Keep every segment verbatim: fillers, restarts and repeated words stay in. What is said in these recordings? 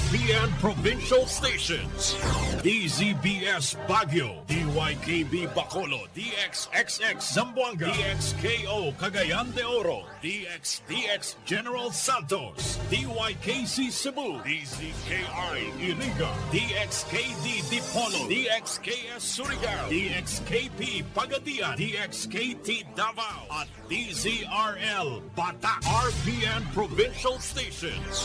P N Provincial Stations. D Z B S Baguio, D Y K B Bacolod, D X X X Zamboanga, D X K O Cagayan de Oro, D X D X General Santos, D Y K C Cebu, D Z K I Iriga, D X K D Dipolog, D X K S Surigao, D X K P Pagadian, D X K T Davao, at D Z R L Batak, R P N Provincial Stations.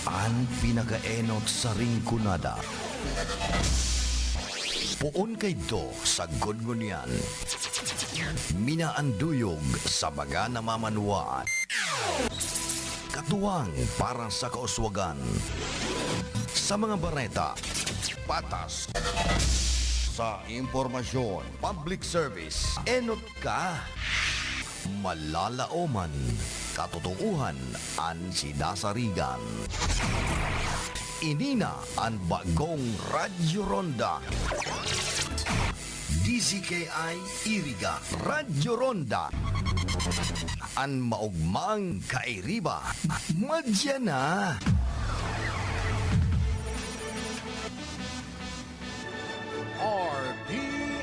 An pinakaenot sa Rinconada. Poon kaidto sa Gudngunyan. Minaanduyog sa mga namamanwaan. Katuwang para sa kauswagan. Sa mga bareta, patas. Sa impormasyon, public service, enot ka. Malalaoman, katotoohan an sinasarigan. Ini na an bagong Radyo Ronda. D Z K I Iriga, Radyo Ronda. An maogmang kairiba, madya na. R P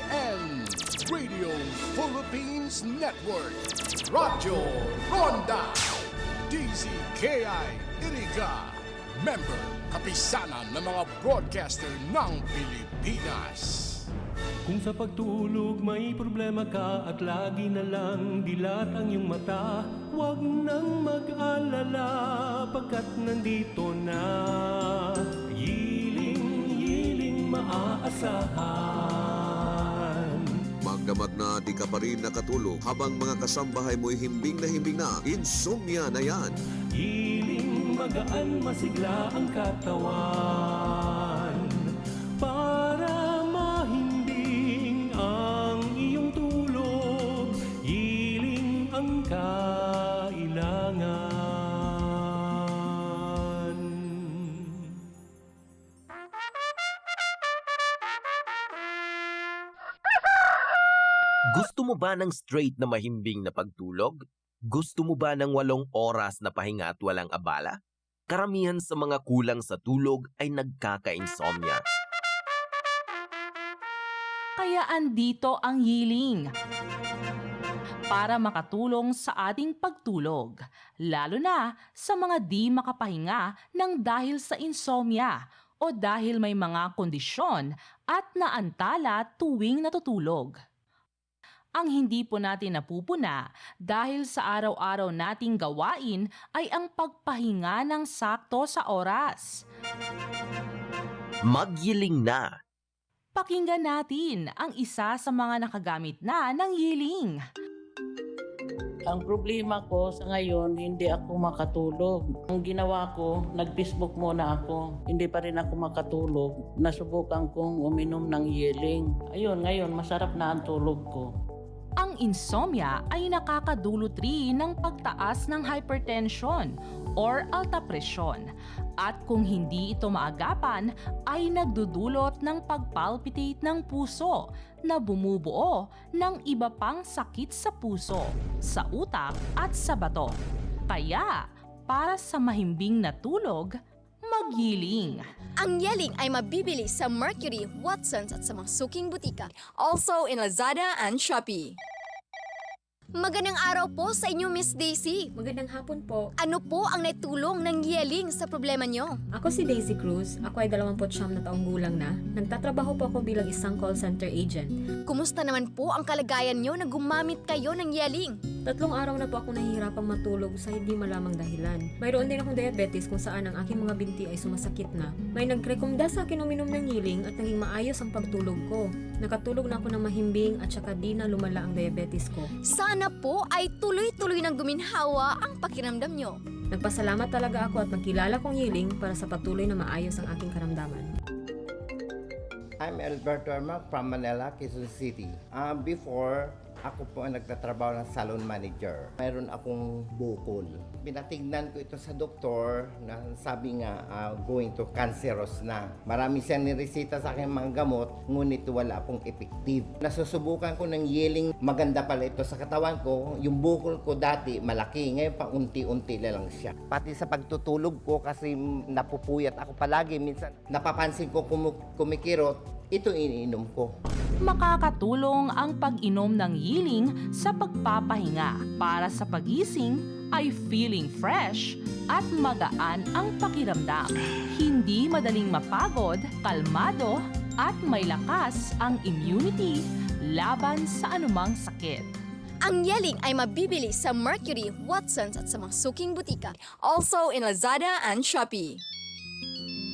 N, Radio Philippines Network, Radyo Ronda, D Z K I Iriga, member, Kapisanan ng mga Broadcaster ng Pilipinas. Kung sa pagtulog may problema ka at lagi na lang dilat ang iyong mata, huwag nang mag-alala, pagkat nandito na, Yiling, Yiling Maaasahan. Magdamat na di ka pa rin nakatulog habang mga kasambahay mo'y himbing na himbing na, insomnia na yan. Yiling, magaan, masigla ang katawan. Para mahimbing ang iyong tulog, Yiling ang kailangan. Gusto mo ba ng straight na mahimbing na pagtulog? Gusto mo ba ng walong oras na pahinga at walang abala? Karamihan sa mga kulang sa tulog ay nagkaka-insomnia. Kaya andito ang Yiling para makatulong sa ating pagtulog, lalo na sa mga di makapahinga ng dahil sa insomnia o dahil may mga kondisyon at naantala tuwing natutulog. Ang hindi po natin napupuna dahil sa araw-araw nating gawain ay ang pagpahinga ng sakto sa oras. Magyiling na. Pakinggan natin ang isa sa mga nakagamit na ng Yiling. Ang problema ko sa ngayon, hindi ako makatulog. Ang ginawa ko, nag-Facebook muna ako. Hindi pa rin ako makatulog. Nasubukan kong uminom ng Yiling. Ayun, ngayon, masarap na ang tulog ko. Ang insomnia ay nakakadulot rin ng pagtaas ng hypertension or alta presyon. At kung hindi ito maagapan, ay nagdudulot ng pagpalpitate ng puso na bumubuo ng iba pang sakit sa puso, sa utak at sa bato. Kaya, para sa mahimbing na tulog, magyiling. Ang Yiling ay mabibili sa Mercury, Watsons at sa mga suking butika. Also in Lazada and Shopee. Magandang araw po sa inyo, Miss Daisy. Magandang hapon po. Ano po ang naitulong ng Yiling sa problema nyo? Ako si Daisy Cruz. Ako ay dalawampu't siyam na taong gulang na. Nagtatrabaho po ako bilang isang call center agent. Kumusta naman po ang kalagayan nyo na gumamit kayo ng Yiling? Tatlong araw na po ako nahihirapang matulog sa hindi malamang dahilan. Mayroon din akong diabetes kung saan ang aking mga binti ay sumasakit na. May nagrekomenda sa akin uminom ng Yiling at naging maayos ang pagtulog ko. Nakatulog na ako ng mahimbing at saka di na lumala ang diabetes ko. Sana po ay tuloy-tuloy nang guminhawa ang pakiramdam nyo. Nagpasalamat talaga ako at nagkilala kong Yiling para sa patuloy na maayos ang aking karamdaman. I'm Elbert Dormac from Manila, Quezon City. Uh, before, Ako po ang nagtatrabaho ng salon manager. Mayroon akong bukol. Pinatignan ko ito sa doktor na sabi nga, ah, going to cancerous na. Marami siyang nireseta sa akin mga gamot, ngunit wala pong effective. Nasusubukan ko ng Yeling, maganda pala ito sa katawan ko. Yung bukol ko dati malaki, ngayon pa unti-unti na lang siya. Pati sa pagtutulog ko kasi napupuyat ako palagi. Minsan napapansin ko kumu-, kumikirot, ito iniinom ko. Makakatulong ang pag-inom ng Yiling sa pagpapahinga. Para sa pagising ay feeling fresh at magaan ang pakiramdam. Hindi madaling mapagod, kalmado, at may lakas ang immunity laban sa anumang sakit. Ang Yeling ay mabibili sa Mercury, Watsons at sa mga suking butika. Also in Lazada and Shopee.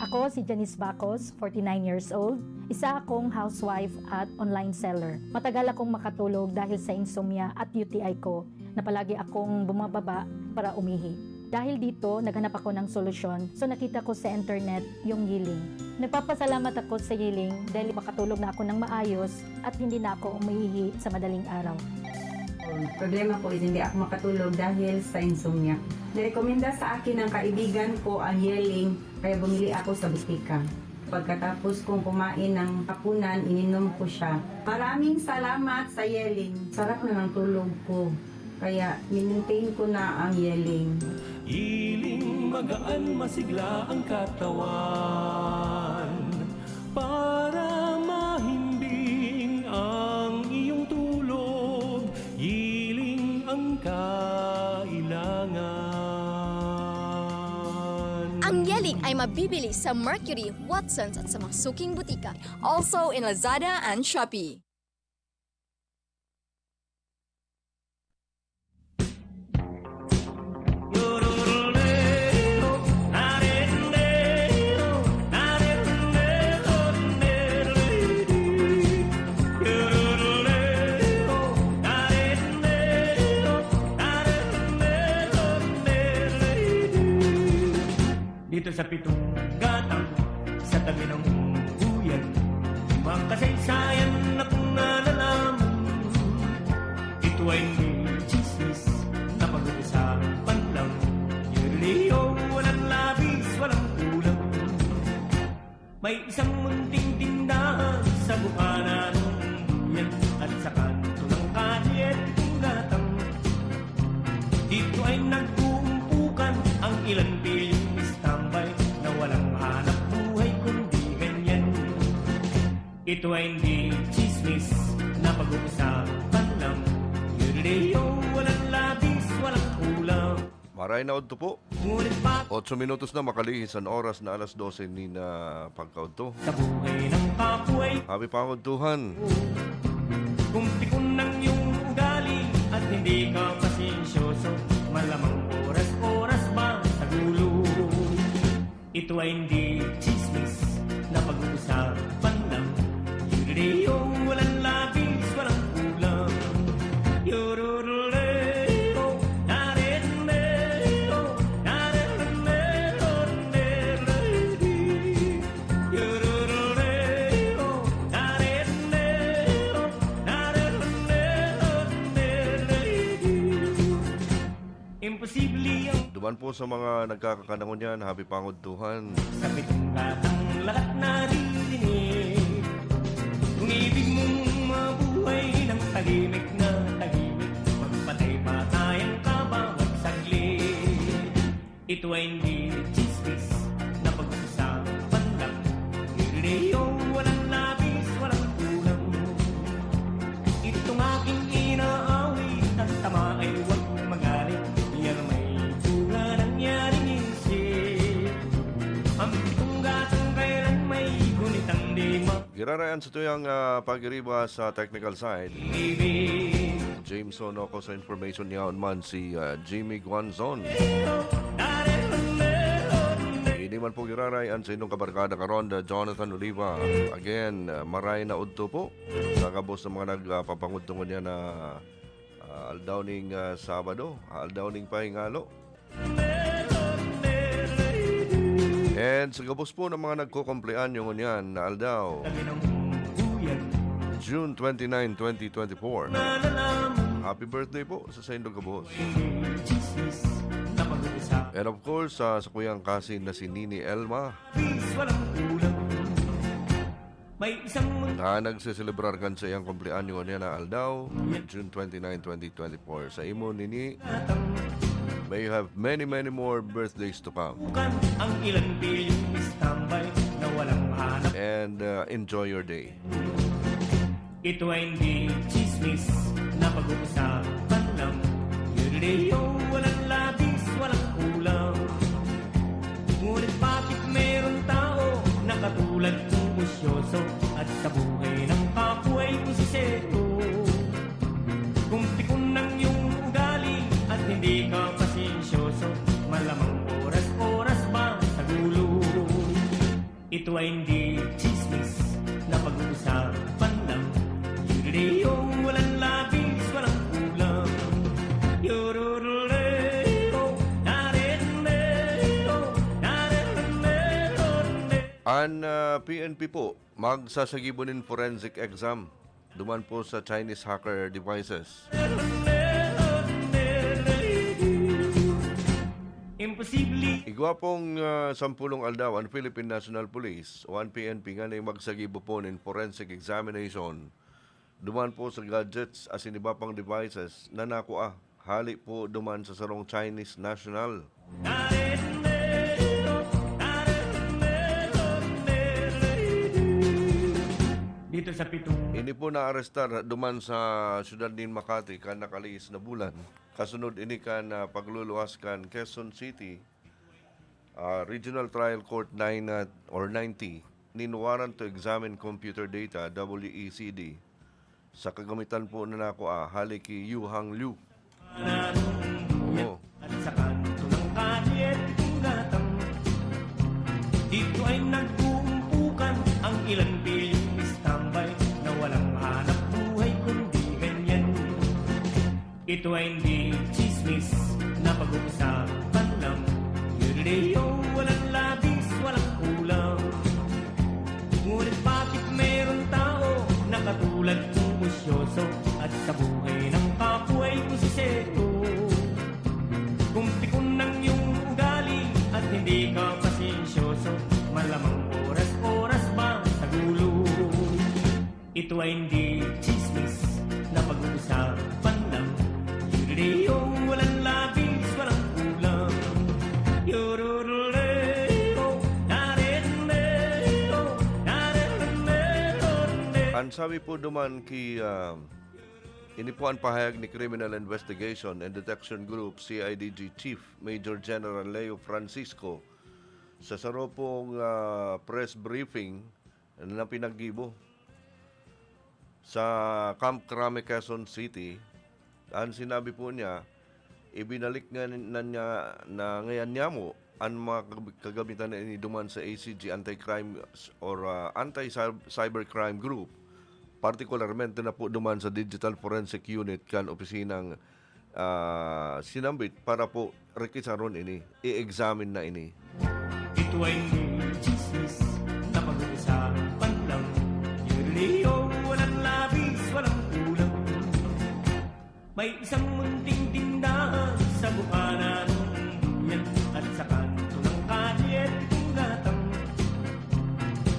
Ako si Janice Bacos, forty-nine years old. Isa akong housewife at online seller. Matagal akong makatulog dahil sa insomnia at U T I ko na palagi akong bumababa para umihi. Dahil dito, naghanap ako ng solusyon. So nakita ko sa internet yung Yiling. Nagpapasalamat ako sa Yiling dahil makatulog na ako ng maayos at hindi na ako umiihi sa madaling araw. Ang problema ko is hindi ako makatulog dahil sa insomnia. Nirekomenda sa akin ng kaibigan ko ang Yeling, kaya bumili ako sa butika. Pagkatapos kong kumain ng hapunan, ininom ko siya. Maraming salamat sa Yeling. Sarap na ng tulog ko. Kaya, minentain ko na ang Yeling. Hiling magaan, masigla ang katawan. Para mahimbing ang iyong tulog, hiling ang kailangan. Ang Yeling ay mabibili sa Mercury, Watsons at sa mga suking butika. Also in Lazada and Shopee. Dito sa pitong gatang, sa tabi ng buyan, makasaysayan akong nalalaman. Ito ay hindi chismis na pag-uusapan lang. Yerleo, walang labis, walang kulang. May isang munting tindahan sa bukana ng buyan at sa kanto ng kalye pitong gatang. Dito ay nag-uumpukan ang ilan pilyong tambay na walang hanap buhay kundi ganyan. Ito ay hindi chismis na pag-uusapan lang. Yerleo, walang labis, walang kulang. Maray na udto po. Ngunit pa Otso minutos na makalihis an oras na alas dose nin pagkaudto. Sa buhay ng kapuhay, Happy pangudtuhan. Kung pikon ng iyong ugali at hindi ka pasensyoso, malamang oras-oras ba sa gulo? Ito ay hindi chismis na pag-uusapan lang. Yerleo, walang labis, walang kulang. Yororoleo, nareroleo, nareroleo, neredi. Yororoleo, nareroleo, nareroleo, neredi. Imposible ang Duman po sa mga nagkakakanangon yan, happy pangudtuhan. Sa pitong gatang lahat naririnig. Kung ibig mong mabuhay ng tahimik na tahimik, magpatay-patayan ka bawat saglit. Ito ay hindi chismis na pag-uusapan lang. Nireo, walang labis, walang kulang. Itong aking inaawit, ang tama ay huwag magalit. Yan may bunga nangyaring insip. Ang pitong gatang kailan may gunit ang dima. Giraray an satuyang ah, pagiriba sa technical side. Ibig Jameson Oco sa information niya man si ah, Jimmy Guanzon. Ini man po giraray an sa inyong kabarkada karon, ah, Jonathan Oliva. Again, ah, maray na udto po sa gabos ng mga nagpapangudto niya na ah, aldaw ning ah, Sabado, aldaw ning pahingalo. And sa gabos po ng mga nagkukumpleanyo ngunyan na aldaw, Kami ng buyan. June twenty-nine, twenty twenty-four. Happy birthday po sa saindo gabos. And of course, sa, sa kuyang kasin na si Nini Elma, na nagseselebrar kan sa iyang kumpleanyo niya na aldaw, June twenty-nine, twenty twenty-four. Sa imo, Nini, may you have many, many more birthdays to come. Ang ilan bilyong standby na walang hanap. And uh, enjoy your day. Ito ay hindi chismis na pag-uusapan lang. Yurideyo, walang labis, walang kulang. Ngunit bakit meron tao na katulad mong usyoso at sa buhay ng kapwa ay kusiseto? Kung pikon ng iyong ugali at hindi ka pasensyoso, malamang oras-oras ba sa gulo? Ito ay hindi chismis na pag-uusapan lang. Yurideyo, walang labis, walang kulang. Yururureo, narereo, narereo. An ah, P N P po magsasagibo nin forensic exam duman po sa Chinese hacker devices. Imposible. Igwa pong ah, sampulong aldaw an Philippine National Police o an P N P ngani magsagibo po nin forensic examination duman po sa gadgets asin iba pang devices na nakua hali po duman sa sarong Chinese national. Dito sa pitong Ini po naarestar duman sa siyudad nin Makati kan nakalihis na bulan. Kasunod ini kan ah, pagluluwas kan Quezon City ah, Regional Trial Court nine na, or ninety nin Warrant to Examine Computer Data, W E C D, sa kagamitan po na nakua hali ki Yu Hang Liu. Oo. At sa kanto ng kalye, itong gatang. Dito ay nag-uumpukan ang ilan bilyong standby na walang hanap buhay kundi ganyan. Ito ay hindi chismis na pag-uusapan lang. Yurideyo, walang labis, walang kulang. Ngunit bakit meron tao na katulad mong usyoso at sa buhay ng kapwa ay kusiseto? Kung pikon ng iyong ugali at hindi ka pasensyoso, malamang oras-oras ba sa gulo? Ito ay hindi chismis na pag-uusapan lang. Yurideyo, walang labis, walang kulang. Yururureo, narereo, narereo. An sabi po duman ki ah, ini po an pahayag ni Criminal Investigation and Detection Group, C I D G Chief Major General Leo Francisco, sa saro pong ah, press briefing na pinaggibo sa Camp Crame, Quezon City. An sinabi po niya, ibinalik nga na niya na ngayan niyamo an mga kag- kagamitan na ini duman sa A C G anti-crime or ah, anti-cybercrime group. Partikularmente na po duman sa Digital Forensic Unit kan opisinang ah, sinambit para po rekisaron ini, i-examine na ini. Ito ay chismis na pag-uusapan lang. Yurideyo, walang labis, walang kulang. May isang munting tindahan sa bukana ng duyan at sa kanto ng kalye itong gatang.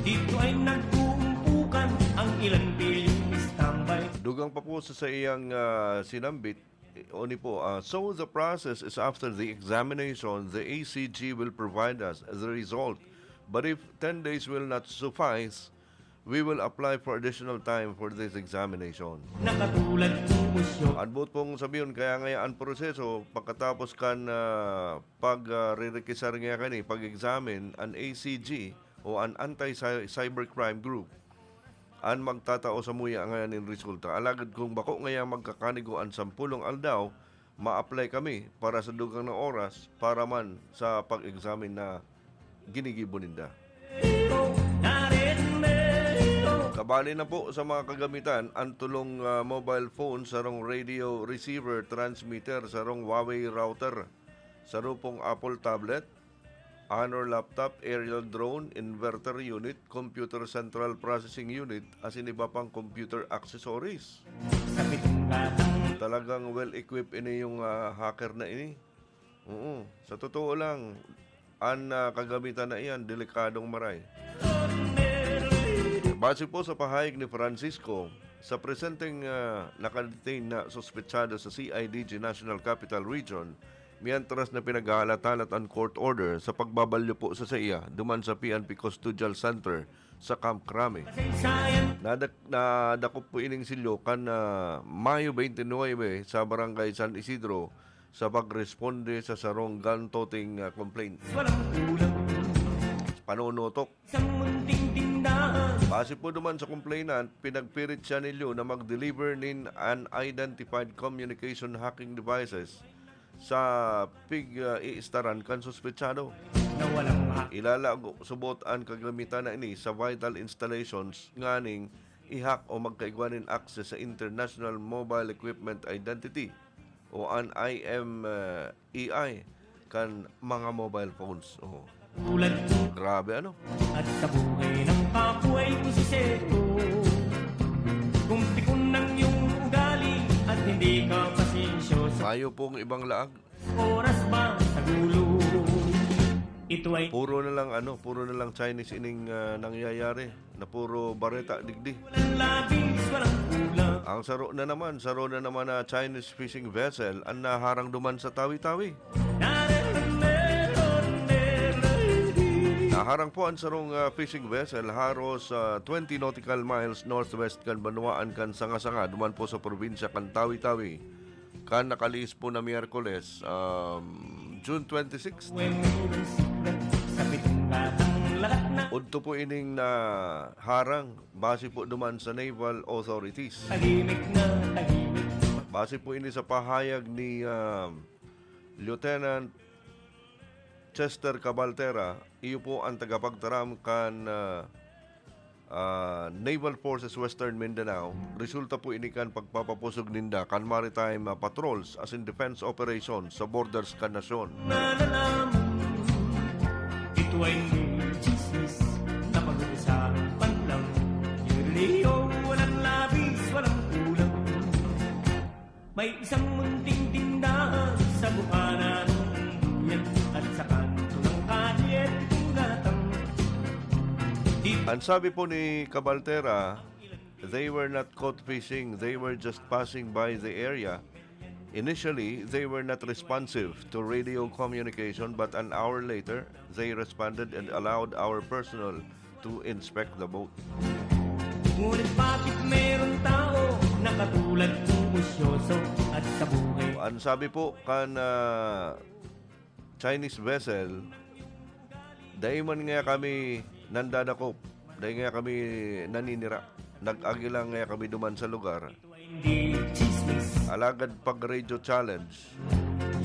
Dito ay nag-uumpukan ang ilan bilyong standby. Dugang pa po sa saiyang ah, sinambit, Oni po, ah, so the process is after the examination, the A C G will provide us the result. But if ten days will not suffice, we will apply for additional time for this examination. Nakatulad po siya. An buot pong sabihon, kaya ngayon ang proseso, pagkatapos kan ah, pag ah, rirekisar niya kani, pag-examine, an A C G o an Anti-Cybercrime Group, an magtatao sa muya ngayan nin resulta. Alagad kung bako ngaya magkakanigo an sampulong aldaw, ma-apply kami para sa dugang na oras para man sa pag-examine na ginigibo ninda. Kabali na po sa mga kagamitan ang tulong ah, mobile phone, sarong radio receiver, transmitter, sarong Huawei router, sarupong Apple tablet, Honor laptop, aerial drone, inverter unit, computer central processing unit, asin iba pang computer accessories. Talagang well-equipped ini yung, ah, hacker na ini. Oo, sa totoo lang, an, ah, kagamitan na iyan, delikadong maray. Base po sa pahayag ni Francisco, sa presenteng, ah, nakadetain na suspetsado sa C I D G National Capital Region, mientras na pinaghahalat-halat an court order sa pagbabalyo po sa saiya duman sa P N P Custodial Center sa Camp Crame. Nadak-, nadakop po ining silyo kan, ah, Mayo twenty-nine sa Barangay San Isidro sa pagresponde sa sarong gun-toting, ah, complaint. Walang kulang. Panonotok. Isang munting tindahan. Base po duman sa complainant, pinagpirit siya nilyo na mag-deliver nin unidentified communication hacking devices sa pig, ah, iistaran kan suspetsado. Na walang ma- Ilalago subot an kagamitan na ini sa vital installations nganing i-hack o magkaigwa nin access sa International Mobile Equipment Identity o an I M E I kan mga mobile phones. Oh. Tulad ko. Grabe, ano? At sa buhay ng kapuhay ko si Seto. Kung pikon ng iyong ugali at hindi ka pasensyoso. Mayo pong ibang laag. Oras ba sa gulo? Ito ay puro na lang, ano, puro na lang Chinese ining, ah, nangyayari. Na puro bareta digdi. Walang labis, walang kulang. Ang saro na naman, saro na naman na Chinese fishing vessel ang naharang duman sa Tawi-Tawi. Naharang po ang sarong, ah, fishing vessel haros, ah, twenty nautical miles northwest kan banwaan kan Sanga-Sanga, duman po sa probinsya kan Tawi-Tawi. Kan nakalihis po na Miyerkules, um, June twenty-six. Udto po ining naharang base po duman sa naval authorities. Tahimik na tahimik. Base po ini sa pahayag ni, um, Lieutenant Chester Cabaltera, iyo po ang tagapagtaram kan, ah, ah, Naval Forces Western Mindanao. Resulta po ini kan pagpapapusog ninda kan maritime, ah, patrols asin defense operations sa borders kan nasyon. Nalalaman, ito ay chismis na pag-uusapan lang. Yung Leo, walang labis, walang kulang. May isang munting tindahan sa bukana ng duyan at sa kanto ng kalye, itong gatang. Di- Ang sabi po ni Cabaltera, they were not caught fishing, they were just passing by the area. Initially, they were not responsive to radio communication, but an hour later, they responded and allowed our personnel to inspect the boat. Ngunit bakit meron tao na katulad kong usyoso at sa buhay? Ang sabi po kan, ah, Chinese vessel, dai man nga kami nandadakop, dai nga kami naninira. Nag-agi lang nga kami duman sa lugar. Alagad pag radio challenge,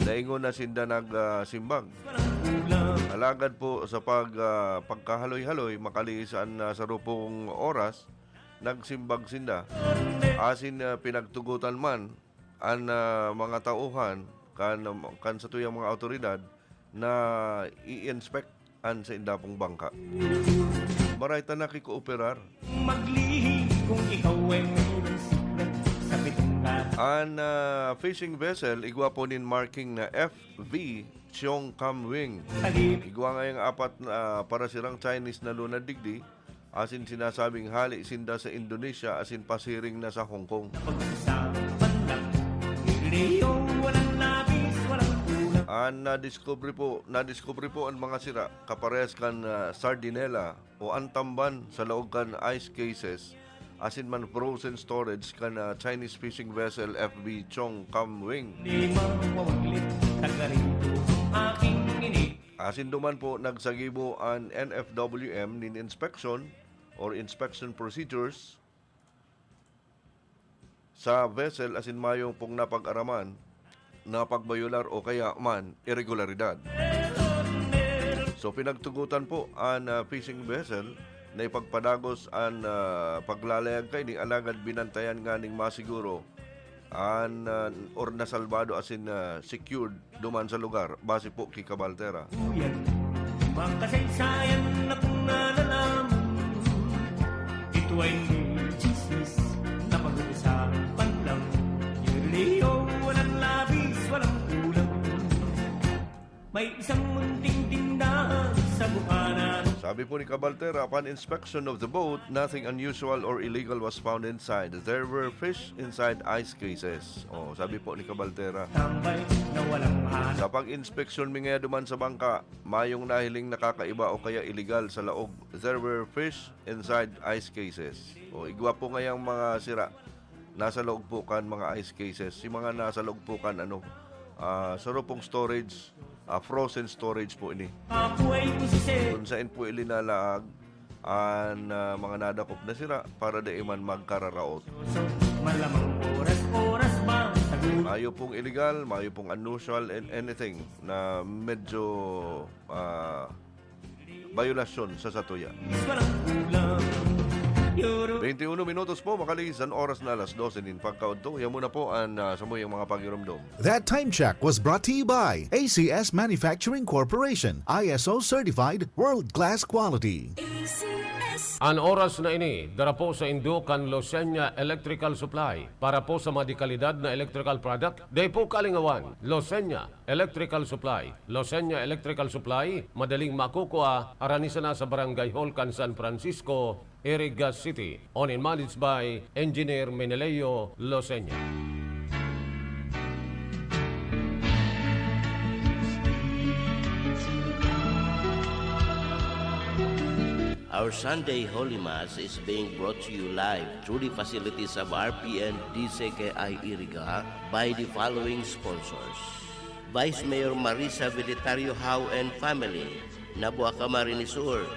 daingon na sinda nag, ah, simbag. Alagad po sa pag, ah, pagkahaloy-haloy, makalihis an, ah, sarupong oras, nagsimbag sinda. Asin, ah, pinagtugotan man an, ah, mga tauhan kan, kan satuyang mga awtoridad na i-inspect an sainda pong bangka. Maray ta nakikooperar. Maglihi kung ikaw ay mayroong sikret sa pitong kata. An, ah, fishing vessel, igwa po nin marking na F V Chong Kam Wing. Tahimik. Igwa ngayang apat na, ah, parasirang Chinese na lunad digdi, asin sinasabing hale sinda sa Indonesia asin pasiring na sa Hong Kong. Pag-usapan lang, Leo, walang labis, walang kulang. An nadiskubre po, nadiskubre po an mga sira, kaparehas kan, ah, sardinela o an tamban sa laog kan ice cases, asin man frozen storage kan, ah, Chinese fishing vessel F V Chong Kam Wing. Di mawawaglit, taga rito ang aking ini. Asin duman po, nagsagibo an N F W M nin inspection or inspection procedures sa vessel asin mayo pong napag-araman na pagbayolar o kaya man iregularidad. So, pinagtugotan po an, ah, fishing vessel na ipagpadagos an, ah, paglalayag kaini, alagad binantayan nganing masiguro an, ah, or nasalbado asin, ah, secured duman sa lugar, base po ki Cabaltera. Uyan, Ang kasaysayan na kung nalalaman, ito ay chismis na pag-uusapan lang. Yung relihiyon, walang labis, walang kulang. May isang munting tindahan sa Bukana. Sabi po ni Cabaltera, upon inspection of the boat, nothing unusual or illegal was found inside. There were fish inside ice cases. Oh, sabi po ni Cabaltera. Tambay na walang hanap. Sa pag-inspeksyon mi ngayon duman sa bangka, mayong nahiling nakakaiba o kaya illegal sa laog. There were fish inside ice cases. O igwa po ngayang mga sira. Nasa laog po kan mga ice cases. Si mga nasa laog po kan ano, ah, saro pong storage, ah, frozen storage po ini. Kabuhay ko si Sir. Kung saan po ilinalaag an ah, mga nadakop na sira para dai man magkararaot. Malamang oras-oras ba? Sagot. Mayo pong illegal, mayo pong unusual and anything na medyo ah, bayolasyon sa satuya. Walang kulang. Yoro. Twenty-uno minutos po, makalisan oras na alas dose nin pagkaudto. Yan muna po ang ah, samuyang mga pagiromdom. That time check was brought to you by A C S Manufacturing Corporation, I S O certified, world class quality. An oras na ini, dara po sa indo kan Losenya Electrical Supply. Para po sa mga dekalidad na electrical product, dai po kalingawan. Losenya Electrical Supply. Losenya Electrical Supply, madaling makukua, harani sana sa Barangay Hall kan San Francisco, Iriga City. Owned and managed by Engineer Meneleo Losenya. Our Sunday Holy Mass is being brought to you live through the facilities of R P N D C K I Iriga by the following sponsors: Vice Mayor Marisa Velitario Howe and family, Nabua, Camarines Sur;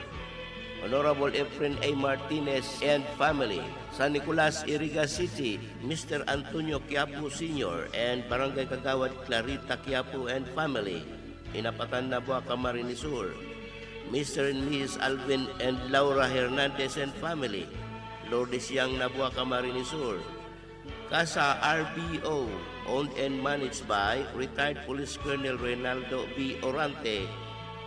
Honorable Efren A. Martinez and family, San Nicolas, Iriga City; Mister Antonio Quiapo Senior and Barangay Kagawad Clarita Quiapo and family, Inapatan, Nabua, Camarines Sur; Mister and Missus Alvin and Laura Hernandez and family, Lourdes Yang, Nabua, Camarines Sur. Kasa R B O, owned and managed by retired Police Colonel Reynaldo B. Orante,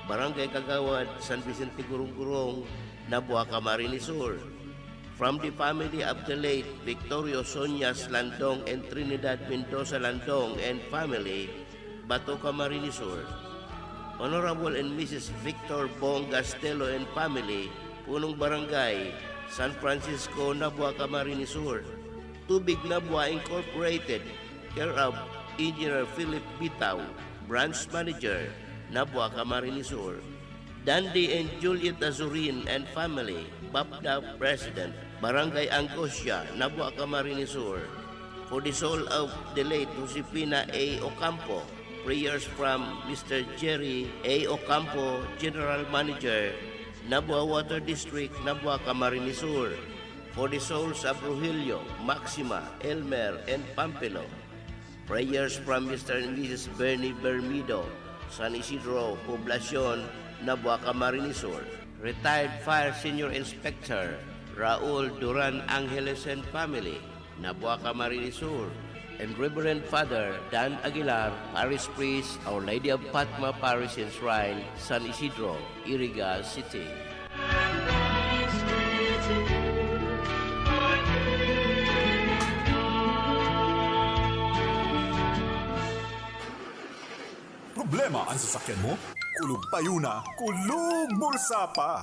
Barangay Kagawad, San Vicente, Gurong-Gurong, Nabua, Camarines Sur. From the family of the late Victorio Sonias Landong and Trinidad Mendoza Landong and family, Bato, Camarines Sur. Honorable and Missus Victor Bong Gastelo and family, Punong Barangay, San Francisco, Nabua, Camarines Sur. Tubig Nabua Incorporated, care of Engineer Philip Bitaw, Branch Manager, Nabua, Camarines Sur. Dandy and Juliet Azurin and family, BAPDA President, Barangay Angosia, Nabua, Camarines Sur. For the soul of the late Josefina A. Ocampo, prayers from Mister Jerry A. Ocampo, General Manager, Nabua Water District, Nabua, Camarines Sur. For the souls of Rogelio, Maxima, Elmer, and Pampilo, prayers from Mister and Missus Bernie Bermido, San Isidro, Poblacion, Nabua, Camarines Sur. Retired Fire Senior Inspector Raul Duran Angeles and family, Nabua, Camarines Sur, and Reverend Father Dan Aguilar, Parish Priest, Our Lady of Fatima Parish and Shrine, San Isidro, Iriga City. Problema an sasakyan mo? Kulog payo na, kulog bulsa pa!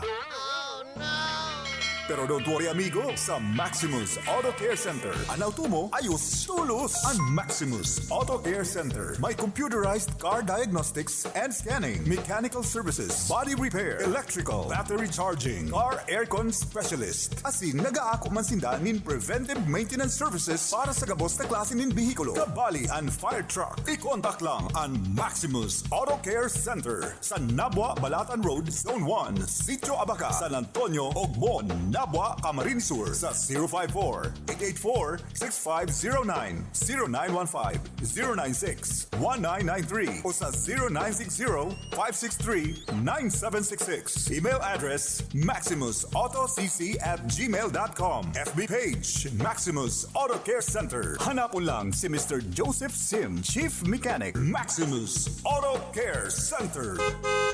Pero don't worry, amigo, sa Maximus Auto Care Center, an auto mo ayos tolos. An Maximus Auto Care Center may computerized car diagnostics and scanning, mechanical services, body repair, electrical, battery charging, car aircon specialist. Asin nag-aako man sinda nin preventive maintenance services para sa gabos na klase nin behikulo, kabali an fire truck. I-contact lang an Maximus Auto Care Center sa Nabua, Balatan Road, Zone one, Sitio Abaca, San Antonio, Ogmon, Abwa, Camarines Sur sa zero five four, eight eight four, six five zero nine, zero nine one five, zero nine six, one nine nine three o sa zero nine six zero, five six three, nine seven six six. Email address, maximus auto c c at gmail dot com. F B page, Maximus Auto Care Center. Hanapon lang si Mister Joseph Sim, Chief Mechanic, Maximus Auto Care Center.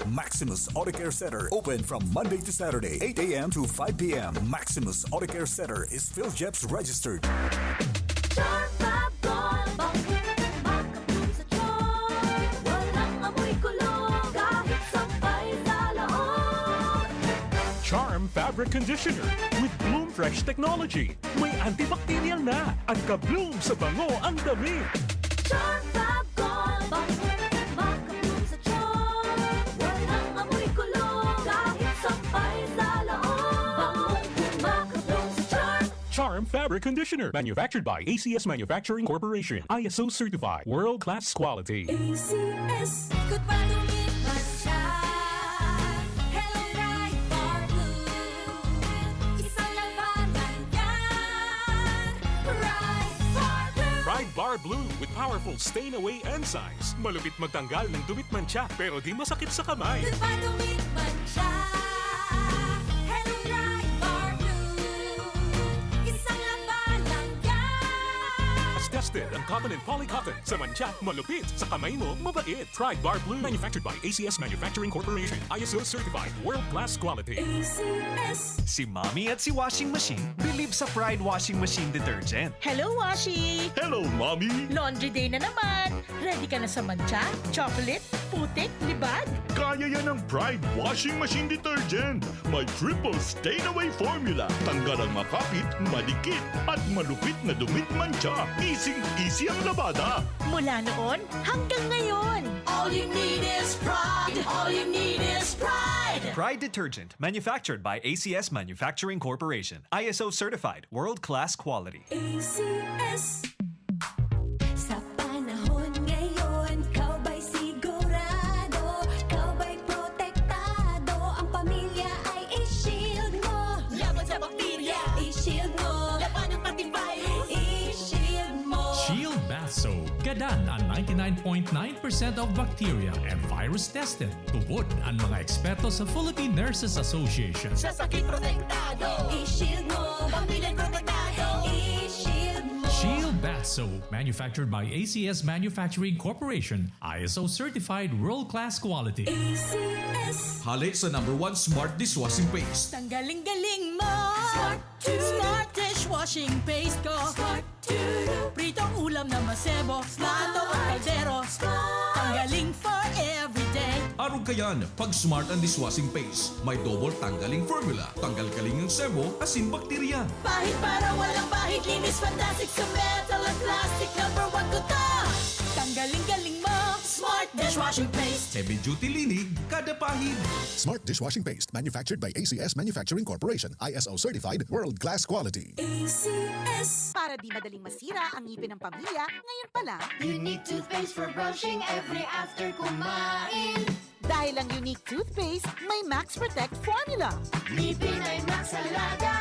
Maximus Auto Care Center, open from Monday to Saturday, eight a m to five p m. Maximus Auto Care Center is PhilJEPS registered. Charm Fab Gold, bang makabloom sa charm. Walang amoy kulog, kahit sampay sa loob. Charm Fabric Conditioner with Bloom Fresh Technology. May antibacterial na at ka-bloom sa bango ang damit. Charm Fab Gold, bang makabloom sa charm. Walang amoy kulog, kahit sampay sa loob. Bang makabloom sa charm. Charm Fabric Conditioner, manufactured by A C S Manufacturing Corporation, I S O certified, world class quality. A C S. Ikot pa, dumit man siya. Hello, Pride Bar Blue. Isang labanan yan. Pride Bar Blue. Pride Bar Blue with powerful stain away enzymes. Malupit magtanggal ng dumit mantsa, pero di masakit sa kamay. Ikot pa, dumit man siya. Hello, Pride Bar Blue. Isang labanan yan. Tested ang cotton and poly cotton. Sa mantsa, malupit. Sa kamay mo, mabait. Pride Bar Blue. Manufactured by A C S Manufacturing Corporation. I S O certified. World class quality. A C S. Si Mommy at si Washing Machine bilib sa Pride Washing Machine Detergent. Hello, Washi! Hello, Mommy! Laundry day na naman! Ready ka na sa mantsa, chocolate, putik, libag? Kaya yan ng Pride Washing Machine Detergent. May triple stain away formula. Tanggal ang makapit, madikit, at malupit na dumit mantsa. Easy-easy ang labada. Mula noon hanggang ngayon. All you need is Pride. All you need is Pride. Pride Detergent, manufactured by A C S Manufacturing Corporation. I S O certified, world-class quality. A C S. Sa panahon ngayon, ikaw ba'y sigurado, ikaw ba'y protektado, ang pamilya ay i-shield mo. Laban sa bakterya, i-shield mo. Labanan pati virus, i-shield mo. Shield Bath Soap. Gadan an ninety-nine point nine percent of bacteria and virus tested. Tubod an mga eksperto sa Philippine Nurses Association. Sa sakit protektado, i-shield mo. Pamilya protektado, i-shield mo. Shield Bath Soap, manufactured by A C S Manufacturing Corporation, I S O certified world-class quality. A C S. Hale sa number one smart dishwashing paste. Tanggaling galing mo! Smart Smart dishwashing paste ko. Smart. Pritong ulam na masebo. Smart. Plato o kaldero. Smart. Tanggaling for everyday. Arog kayan, pag Smart ang dishwashing paste. May double tanggaling formula. Tanggal galing ang sebo, asin bakterya. Pahid para walang bahid. Linis fantastic sa metal at plastic. Number one ko to. Tanggaling galing mo. Smart dishwashing paste. Heavy duty linig, kada pahid. Smart dishwashing paste. Manufactured by A C S Manufacturing Corporation. I S O certified, world-class quality. A C S. Para di madaling masira ang ngipin ng pamilya, ngayon pa lang. Unique toothpaste for brushing every after kumain. Dahil ang Unique Toothpaste, may Max Protect Formula. Ngipin ay Max Alaga,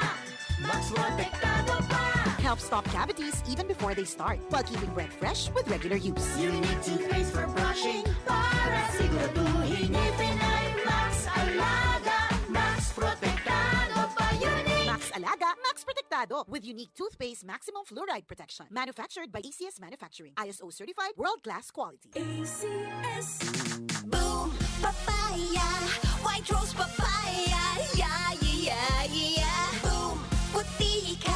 Max Protektado pa. Helps stop cavities even before they start, while keeping breath fresh with regular use. Unique toothpaste for brushing para siguraduhin ngipin ay Max Alaga, Max Protektado pa. Unique. Max Alaga, Max Protektado with Unique Toothpaste Maximum Fluoride Protection. Manufactured by A C S Manufacturing. I S O certified, world-class quality. A C S. Boom Papaya, White Rose Papaya, yeah, yeah, yeah, yeah. Boom, puti ka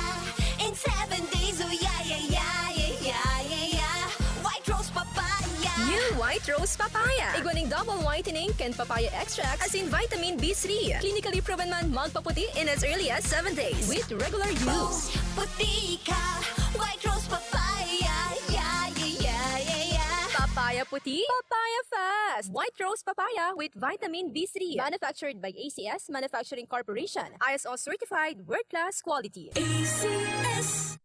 in seven days, oh yeah, yeah, yeah, yeah, yeah, yeah, yeah. White Rose Papaya. New White Rose Papaya. Igwa ning double whitening kan papaya extract, asin vitamin B three. Clinically proven man magpaputi in as early as seven days with regular use. Boom, puti ka, White Rose Papaya, yeah, yeah, yeah, yeah, yeah. Papaya puti, papaya fast. White Rose Papaya with vitamin B three. Manufactured by A C S Manufacturing Corporation. I S O certified, world-class quality. A C S.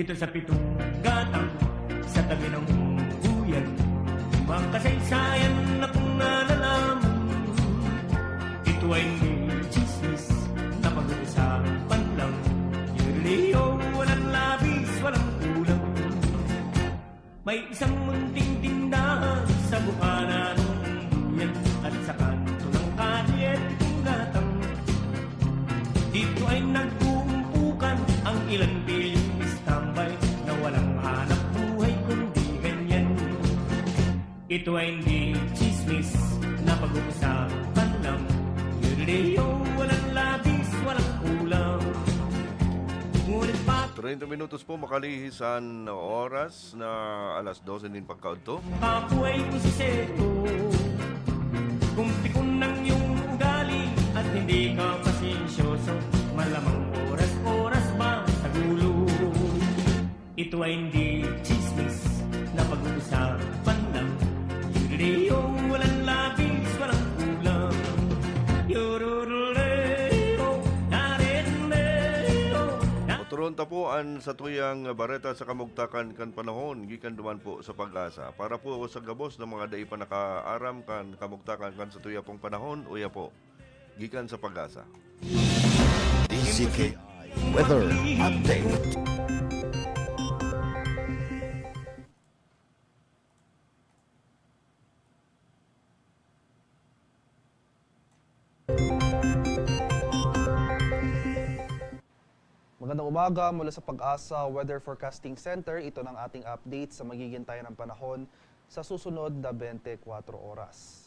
Dito sa pitong gatang, sa tabi ng buyan, may mga kasaysayan na kung nalalaman. Ito ay hindi chismis na pag-uusapan lang. Yung Leo, walang labis, walang kulang. May isang munting tindahan sa bukana ng duyan at sa kanto ng kalye, pitong gatang. Dito ay nag-uumpukan ang ilan bilyong istambay na walang hanap buhay kundi ganyan. Ito ay hindi chismis na pag-uusapan lang. Yurleo, walang labis, walang kulang. Ngunit pa treinta minutos po makalihis an oras na alas dose nin pagkaudto. Kabuhay ko si Seto. Kung pikon ang iyong ugali at hindi ka pasensyoso, malamang oras-oras ba sa gulo. Ito ay hindi chismis na pag-uusapan lang. Yureo, walang labis, walang kulang. Yurureo, narendeo, na- Motoron ta po an satuyang bareta sa kamugtakan kan panahon, gikan duman po sa Pag-asa. Para po sa gabos na mga dai pa nakaaram kan kamugtakan kan satuya pong panahon, uya po, gikan sa Pag-asa. D Z K I Weather Update. Magandang umaga mula sa Pag-asa Weather Forecasting Center. Ito ng ating update sa magiging tayo ng panahon sa susunod na twenty-four oras.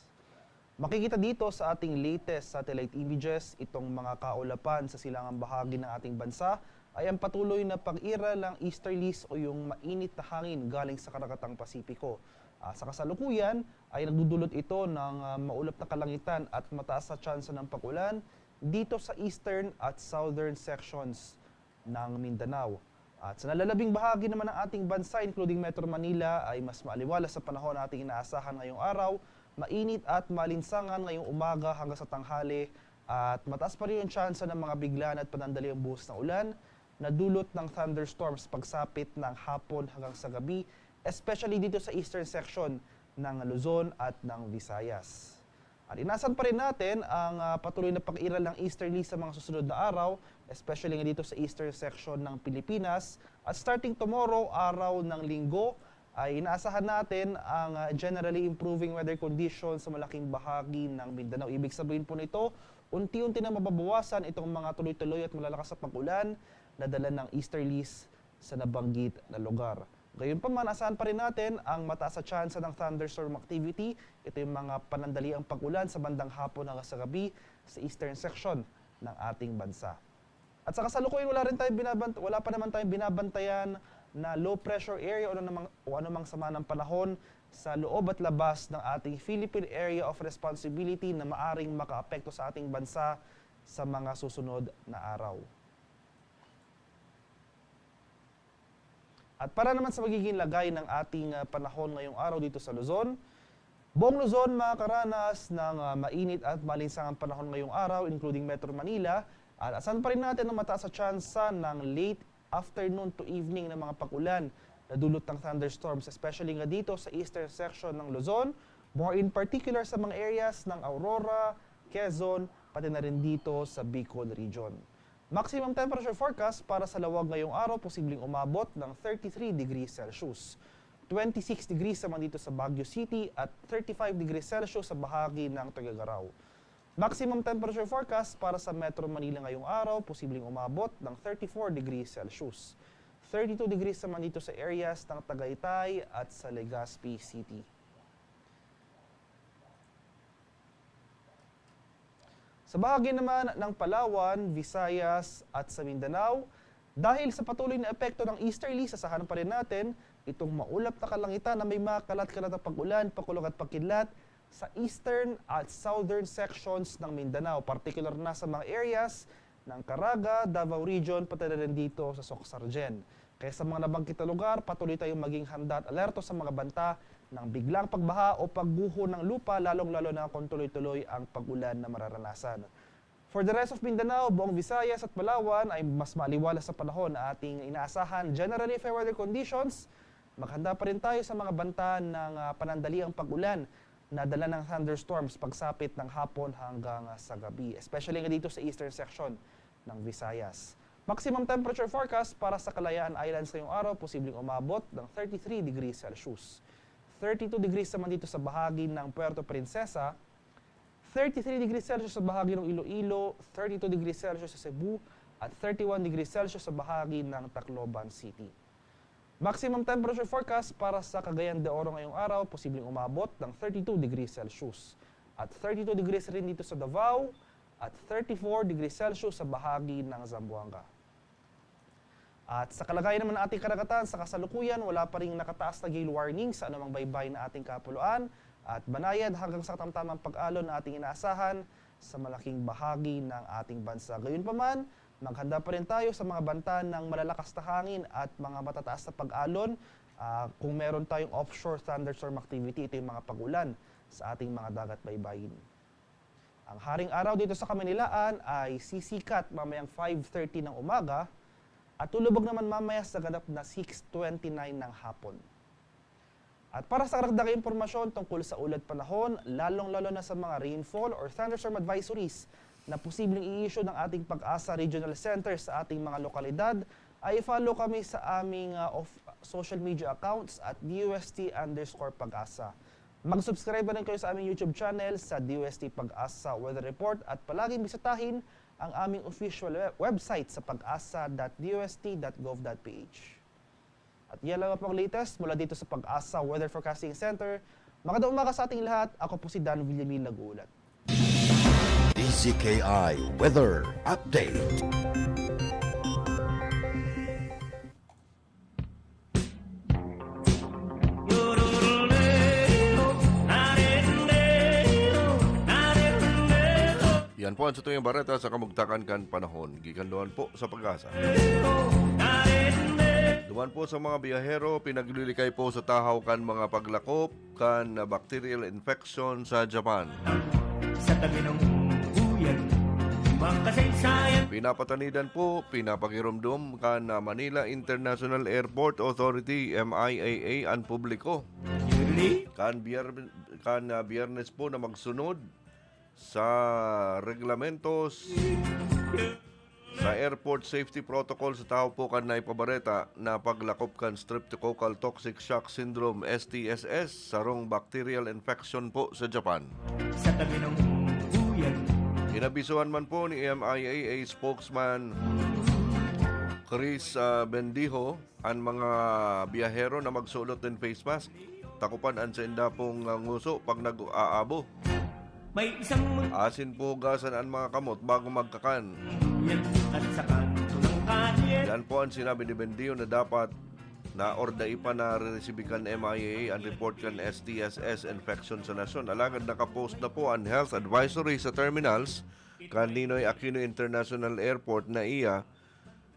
Makikita dito sa ating latest satellite images itong mga kaulapan sa silangang bahagi ng ating bansa ay ang patuloy na pag-iral ng easterlies o yung mainit na hangin galing sa Karagatang Pasipiko. Ah, sa kasalukuyan ay nagdudulot ito ng, ah, maulap na kalangitan at mataas na tsansa ng pag-ulan dito sa eastern at southern sections ng Mindanao. At sa nalalabing bahagi naman ng ating bansa, including Metro Manila, ay mas maaliwalas sa panahon na ating inaasahan ngayong araw, mainit at maalinsangan ngayong umaga hanggang sa tanghali, at mataas pa rin yung tsansa ng mga biglaan at panandaliang buhos na ulan na dulot ng thunderstorms pagsapit ng hapon hanggang sa gabi, especially dito sa eastern section ng Luzon at ng Visayas. At inaasahan pa rin natin ang, ah, patuloy na pag-iral ng easterly sa mga susunod na araw, especially nga dito sa eastern section ng Pilipinas. At starting tomorrow, araw ng Linggo, ay inaasahan natin ang, ah, generally improving weather conditions sa malaking bahagi ng Mindanao. Ibig sabihin po nito, unti-unti na mababawasan itong mga tuloy-tuloy at malalakas na pag-ulan na dala ng easterlies sa nabanggit na lugar. Gayunpaman, asahan pa rin natin ang mataas na tsansa ng thunderstorm activity. Ito yung mga panandaliang pag-ulan sa bandang hapon hanggang sa gabi sa eastern section ng ating bansa. At sa kasalukuyan, wala rin tayo binabant-, wala pa naman tayong binabantayan na low pressure area o anumang, o anumang sama ng panahon sa loob at labas ng ating Philippine Area of Responsibility na maaring makaapekto sa ating bansa sa mga susunod na araw. At para naman sa magiging lagay ng ating, ah, panahon ngayong araw dito sa Luzon, buong Luzon makakaranas ng, ah, mainit at malinsangang panahon ngayong araw, including Metro Manila. At asahan pa rin natin ang mataas na tsansa ng late afternoon to evening ng mga pag-ulan na dulot ng thunderstorms, especially nga dito sa eastern section ng Luzon, more in particular sa mga areas ng Aurora, Quezon, pati na rin dito sa Bicol Region. Maximum temperature forecast para sa Laoag ngayong araw, posibleng umabot ng thirty-three degrees Celsius. Twenty-six degrees naman dito sa Baguio City at thirty-five degrees Celsius sa bahagi ng Tuguegarao. Maximum temperature forecast para sa Metro Manila ngayong araw, posibleng umabot ng thirty-four degrees Celsius. Thirty-two degrees naman dito sa areas ng Tagaytay at sa Legazpi City. Sa bahagi naman ng Palawan, Visayas at sa Mindanao, dahil sa patuloy na epekto ng easterly, asahan pa rin natin itong maulap na kalangitan na may mga kalat-kalat na pag-ulan, pakulog at pakidlat sa eastern at southern sections ng Mindanao, partikular na sa mga areas ng Caraga, Davao Region, pati na rin dito sa Soc-Sargen. Kaya sa mga nabanggit na lugar, patuloy tayong maging handa at alerto sa mga banta ng biglang pagbaha o pagguho ng lupa, lalong-lalo na kung tuloy-tuloy ang pag-ulan na mararanasan. For the rest of Mindanao, buong Visayas at Palawan ay mas maliwalas sa panahon na ating inaasahan generally fair weather conditions. Maghanda pa rin tayo sa mga banta ng, ah, panandaliang pag-ulan na dala ng thunderstorms pagsapit ng hapon hanggang, ah, sa gabi, especially nga dito sa eastern section ng Visayas. Maximum temperature forecast para sa Kalayaan Islands ngayong araw, posibleng umabot ng thirty-three degrees Celsius. Thirty-two degrees naman dito sa bahagi ng Puerto Princesa, thirty-three degrees Celsius sa bahagi ng Iloilo, thirty-two degrees Celsius sa Cebu, at thirty-one degrees Celsius sa bahagi ng Tacloban City. Maximum temperature forecast para sa Cagayan de Oro ngayong araw, posibleng umabot ng thirty-two degrees Celsius at thirty-two degrees rin dito sa Davao at thirty-four degrees Celsius sa bahagi ng Zamboanga. At sa kalagayan naman ng ating karagatan, sa kasalukuyan, wala pa ring nakataas na gale warning sa anumang baybay na ating kapuluan at banayad hanggang sa katamtamang pag-alon na ating inaasahan sa malaking bahagi ng ating bansa. Gayunpaman, maghanda pa rin tayo sa mga banta ng malalakas na hangin at mga matataas na pag-alon. Ah, kung meron tayong offshore thunderstorm activity, ito yung mga pag-ulan sa ating mga dagat baybayin. Ang haring araw dito sa Kamaynilaan ay sisikat mamayang five thirty ng umaga at lulubog naman mamaya sa ganap na six twenty-nine ng hapon. At para sa karagdagang impormasyon tungkol sa ulat panahon, lalong-lalo na sa mga rainfall or thunderstorm advisories na posibleng i-issue ng ating PAGASA Regional Center sa ating mga lokalidad, ay i-follow kami sa aming, ah, of, social media accounts at D U S T underscore PAGASA. Mag-subscribe na rin kayo sa aming YouTube channel sa D U S T PAGASA Weather Report at palaging bisitahin ang aming official we-, website sa pagasa dot D U S T dot gov dot P H. At yan lang po ang latest mula dito sa PAGASA Weather Forecasting Center. Magandang umaga sa ating lahat. Ako po si Dan Villamin nag-uulat. D Z K I Weather Update. Yan po ang satuyang bareta sa kamugtakan kan panahon. Gikan duman po sa PAGASA. Duman po sa mga biyahero, pinaglilikay po sa tahaw kan mga paglakop kan bacterial infection sa Japan. Sa tabi ng buyan, mga kasaysayan. Pinapatanidan po, pinapagiromdom kan Manila International Airport Authority, M I A A, an publiko. Yearly. Kan Biyer-, kan, ah, Biyernes po na magsunod sa reglamentos sa airport safety protocol sa tahaw po kan naipabareta na paglakop kan streptococcal toxic shock syndrome, S T S S, sarong bacterial infection po sa Japan. Sa tabi ng buyan. Inabisuhan man po ni M I A A spokesman Chris, ah, Bendijo an mga biyahero na magsulot nin face mask, takopan an sainda pong, ah, nguso pag nag-aabo. May isang mun- Asin po hugasan an mga kamot bago magkakan. Yan at sa kanto ng kalye. Yan po ang sinabi ni Bendijo na dapat na or dai pa nareresibi kan M I A A an report kan S T S S infection sa nasyon. Alagad nakapost na po an health advisory sa terminals kan Ninoy Aquino International Airport na iya,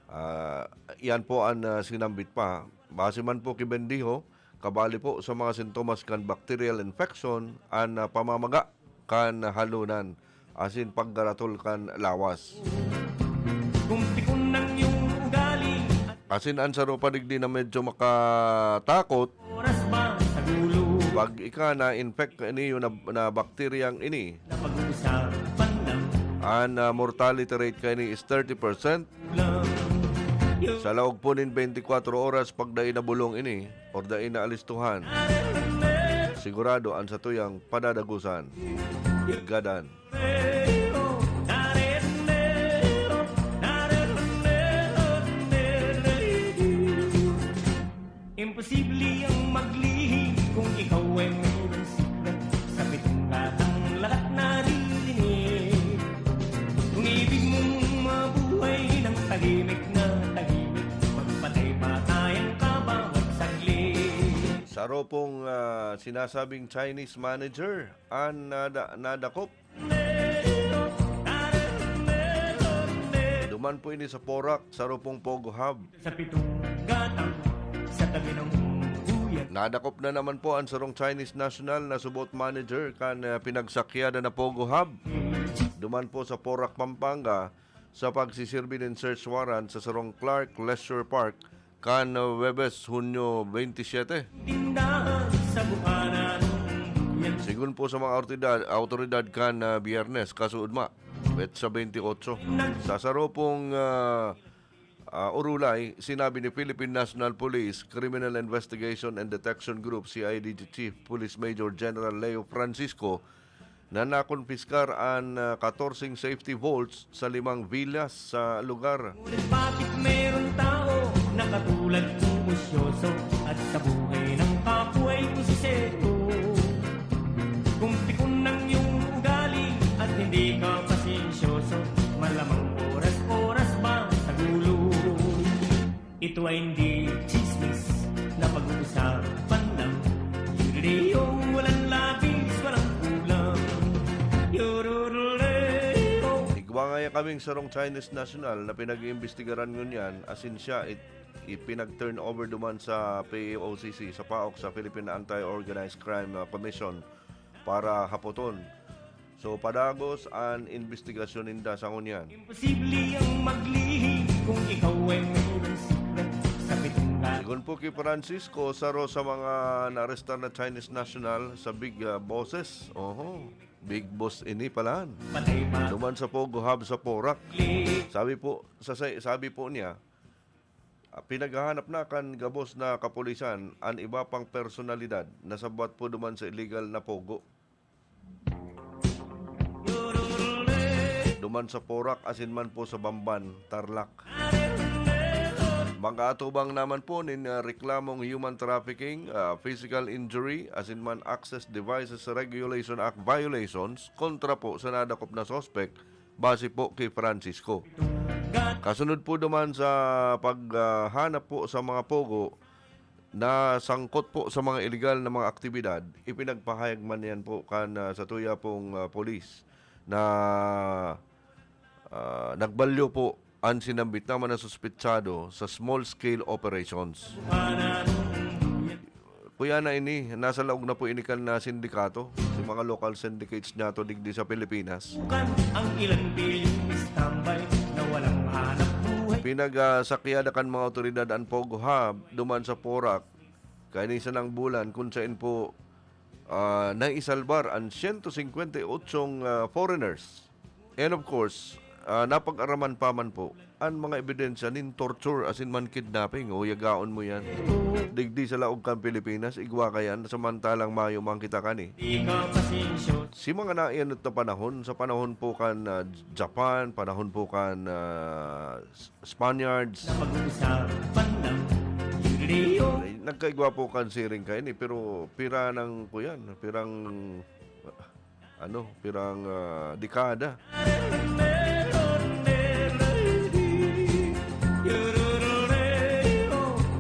ah, yan po ang, ah, sinambit pa. Base man po ki Bendijo, kabali po sa mga sintomas kan bacterial infection an, ah, pamamaga kan halonan asin paggaratol kan lawas. Kung pikon ng iyong ugali. Asin an saro pa digdi na medyo makatakot, oras ba sa gulo? Pag ika na-infect ka ini, yun na, na bakteryang ini, napag-uusapan lang. An, ah, mortality rate ka ini is thirty percent. Sa laog po nin twenty-four oras, pag dai nabulong ini, or dai naalistuhan, sigurado an satuyang padadagosan. Gadan. Imposible ang maglihim kung ikaw ay mayroong sikreto. Sa pitong gatang lahat naririnig. Kung ibig mong mabuhay ng tahimik na tahimik, magpatay-patay ang kabawat saglit. Saro pong, ah, sinasabing Chinese manager an nada-, nadakop. Duman po ini sa Porac, saro pong Pogo Hub. Sa pitong gatang, sa tabi ng buyan. Nadakop na naman po an sarong Chinese national na subot manager kan, ah, pinagsakyadan na Pogo Hub. Duman po sa Porac, Pampanga, sa pagsisirbi nin search warrant sa sarong Clark Leisure Park kan, ah, Huwebes, Hunyo twenty-seven. Tindahan sa bukanan. Sigon po sa mga awtoridad, awtoridad kan, ah, Biyernes, kasuodma, petsa twenty-eight. Sa saro pong, ah, ah, urulay, sinabi ni Philippine National Police Criminal Investigation and Detection Group, C I D G Chief Police Major General Leo Francisco, na nakonpiskar an, ah, katorseng safety vaults sa limang villas sa lugar. Ngunit bakit meron tao na katulad mong usyoso at sa buhay ng kapwa ay kusisero? Kung pikon ng iyong ugali at hindi ka pasensyoso, malamang oras-oras ba sa gulo? Ito ay hindi chismis na pag-uusapan lang. Yureo, walang labis, walang kulang. Yururureo. Igwa ngaya kaming sarong Chinese national na pinag-iimbestigaran ngunyan, asin siya it-, ipinag-turn over duman sa P A O C C, sa PAOC, sa Philippine Anti-Organized Crime, ah, Commission, para hapoton. So, padagos an imbestigasyon ninda sa ngunyan. Imposible ang maglihim kung ikaw ay mayroong secret sa pitong ka- Sigon po ki Francisco, saro sa mga naarestar na Chinese national sa Big, ah, Bosses. Oho, Big Boss ini palan. Patay pa. Duman sa Pogo Hub sa Porac. Sabi po, sa, sa, sabi po niya, ah, pinaghahanap na kan gabos na kapulisan an iba pang personalidad na sabat po duman sa illegal na pogo. Duman sa Porac, asin man po sa Bamban, Tarlac. Mag-aatubang naman po nin, ah, reklamong human trafficking, ah, physical injury, asin man Access Devices Regulation Act violations kontra po sa nadakop na suspek, base po ki Francisco. Kasunod po duman sa paghanap po sa mga pogo, nasangkot po sa mga iligal na mga aktibidad, ipinagpahayag man yan po kan, ah, satuya pong, ah, polis na, ah, nagbalyo po an sinambit na mga suspetsado sa small-scale operations. Kuya na ini, nasa laog na po ini kan, ah, sindikato, si mga local syndicates niyato digdi sa Pilipinas. Ang ilang piling standby na walang hanap buhay. Pinag, ah, sakyada kan mga awtoridad an Pogo Hub duman sa Porac, kaini sanang bulan, kun saen po, ah, naisalbar an siyento singkwenta y ocho, ah, foreigners. And of course, ah, napag-araman pa man po an mga ebidensya nin torture asin man kidnapping. O, yagaon mo yan. Digdi sa laog kan Pilipinas, igwa ka yan, samantalang mayo man kita kani. Si mga naianot na panahon, sa panahon po kan, ah, Japan, panahon po kan, ah, Spaniards. Na pag-uusapan lang, Yureo. Ay, nagkaigwa po kan siring kaini, pero pira nang kuyan, pirang, ano, pirang, ah, dekada.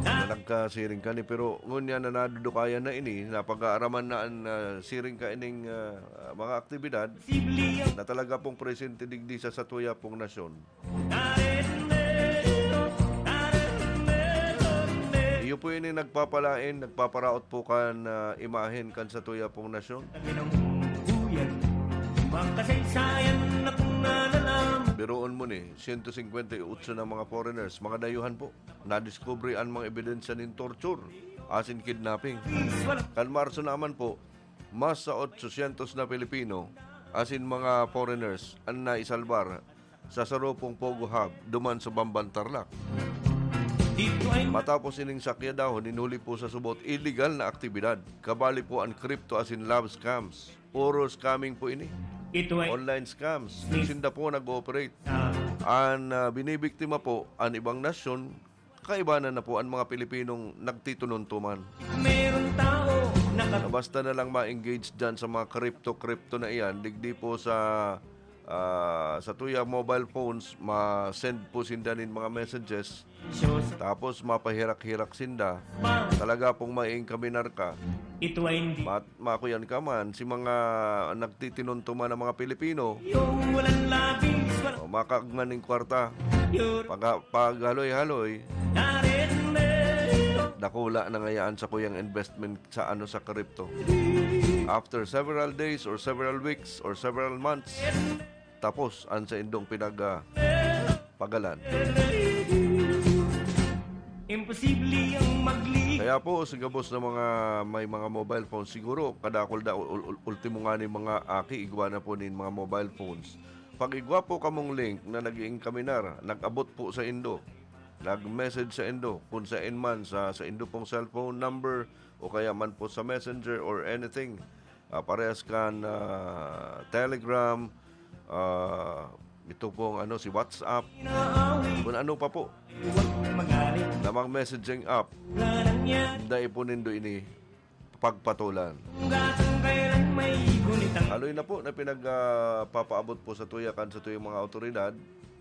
Na nagkasiring kani, pero ngunyan na nadudukayan na ini, napag-aaraman na an, ah, siring kaining, ah, mga aktibidad na talaga pong presente digdi sa satuya pong nasyon. Iyo po ini nagpapalaen, nagpaparaot po kan, ah, imahen kan satuya pong nasyon. Biruon mo ni, siyento singkwenta y ocho na mga foreigners, mga dayuhan po, nadiskubre an mga ebidensya nin torture asin kidnapping. Kan Marso naman po, mas sa otsosyentos na Pilipino asin mga foreigners an naisalbar sa sarupong Pogo Hub duman sa Bamban, Tarlac. Matapos ining sakyadahon, hinuli po sa subot illegal na aktibidad, kabali po an crypto asin love scams. Puro scamming po ini. Online scams. Sinda po nag-ooperate. An, ah, binibiktima po an ibang nasyon, kaibanan na po an mga Pilipinong nagtitununtuman. Meron tao na Na basta na lang ma-engage dyan sa mga crypto-crypto na iyan, digdi po sa, ah, sa tuya mobile phones, ma-send po sinda nin mga messages, tapos mapahirak-hirak sinda. Talaga pong maiingkaminar ka. Ito ay hindi Ma-, makuyan ka man, si mga nagtitinuntuman na mga Pilipino, Yung walang labis, walang o, makaagman ning kwarta. Yun. Pag-, paghaloy-haloy, Naririnig. Ako wala na ngayaan sa kuyang investment sa ano, sa crypto. After several days or several weeks or several months, tapos ang sa indong pinag, ah, pagalan. Imposible ang magli- Kaya po, sa gabos na mga may mga mobile phone, siguro kadakol da ul- ul- ultimo nga ni mga aki, igwa na po nin mga mobile phones. Pag igwa po kamong link na nag-iinkaminar, nag-abot po sa indo, nag-message sa indo, kung sain man sa, sa indo pong cellphone number o kaya man po sa Messenger or anything, ah, parehas kan, ah, Telegram, ah, ito pong ano, si WhatsApp, kung ano pa po na mga messaging app, dai po nindo ini pagpatulan. Haloy na po na pinag, ah, papaabot po sa tuya kan sa tuyang mga awtoridad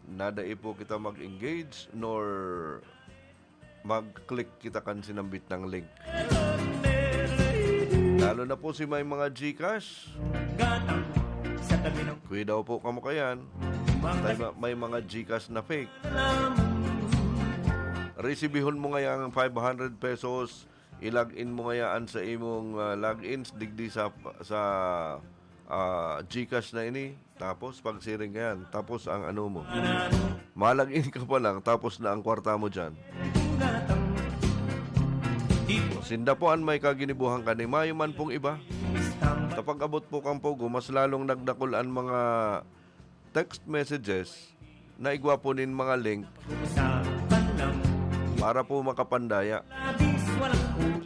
na dai po kita mag-engage nor mag-click kita kan sinambit na link. Lalo na po si may mga GCash. Gatang sa tabi ng Kuya daw po kamo kayan. May, ma- may mga GCash na fake. Resibihon mo ngaya ang five hundred pesos, i-log in mo ngayaan sa imong, ah, logins digdi sa, sa, ah, GCash na ini. Tapos pagsiring ka yan, tapos ang ano mo, ma-log in ka pa lang, tapos na ang kwarta mo dyan. Sinda po an may kaginibuhan kani, mayo man pong iba. Kapag abot po kang Pogo, mas lalong nagdakul an mga text messages na igwa po nin mga link para po makapandaya.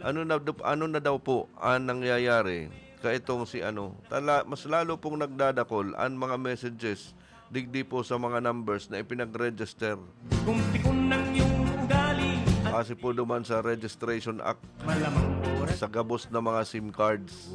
Ano na, ano na daw po ang nangyayari? Kaitong si ano, tala-, mas lalo pong nagdadakol ang mga messages digdi po sa mga numbers na ipinag-register. Kumpi ko nang iyong ugali at Kasi po duman sa Registration Act malamang oras sa gabos na mga SIM cards.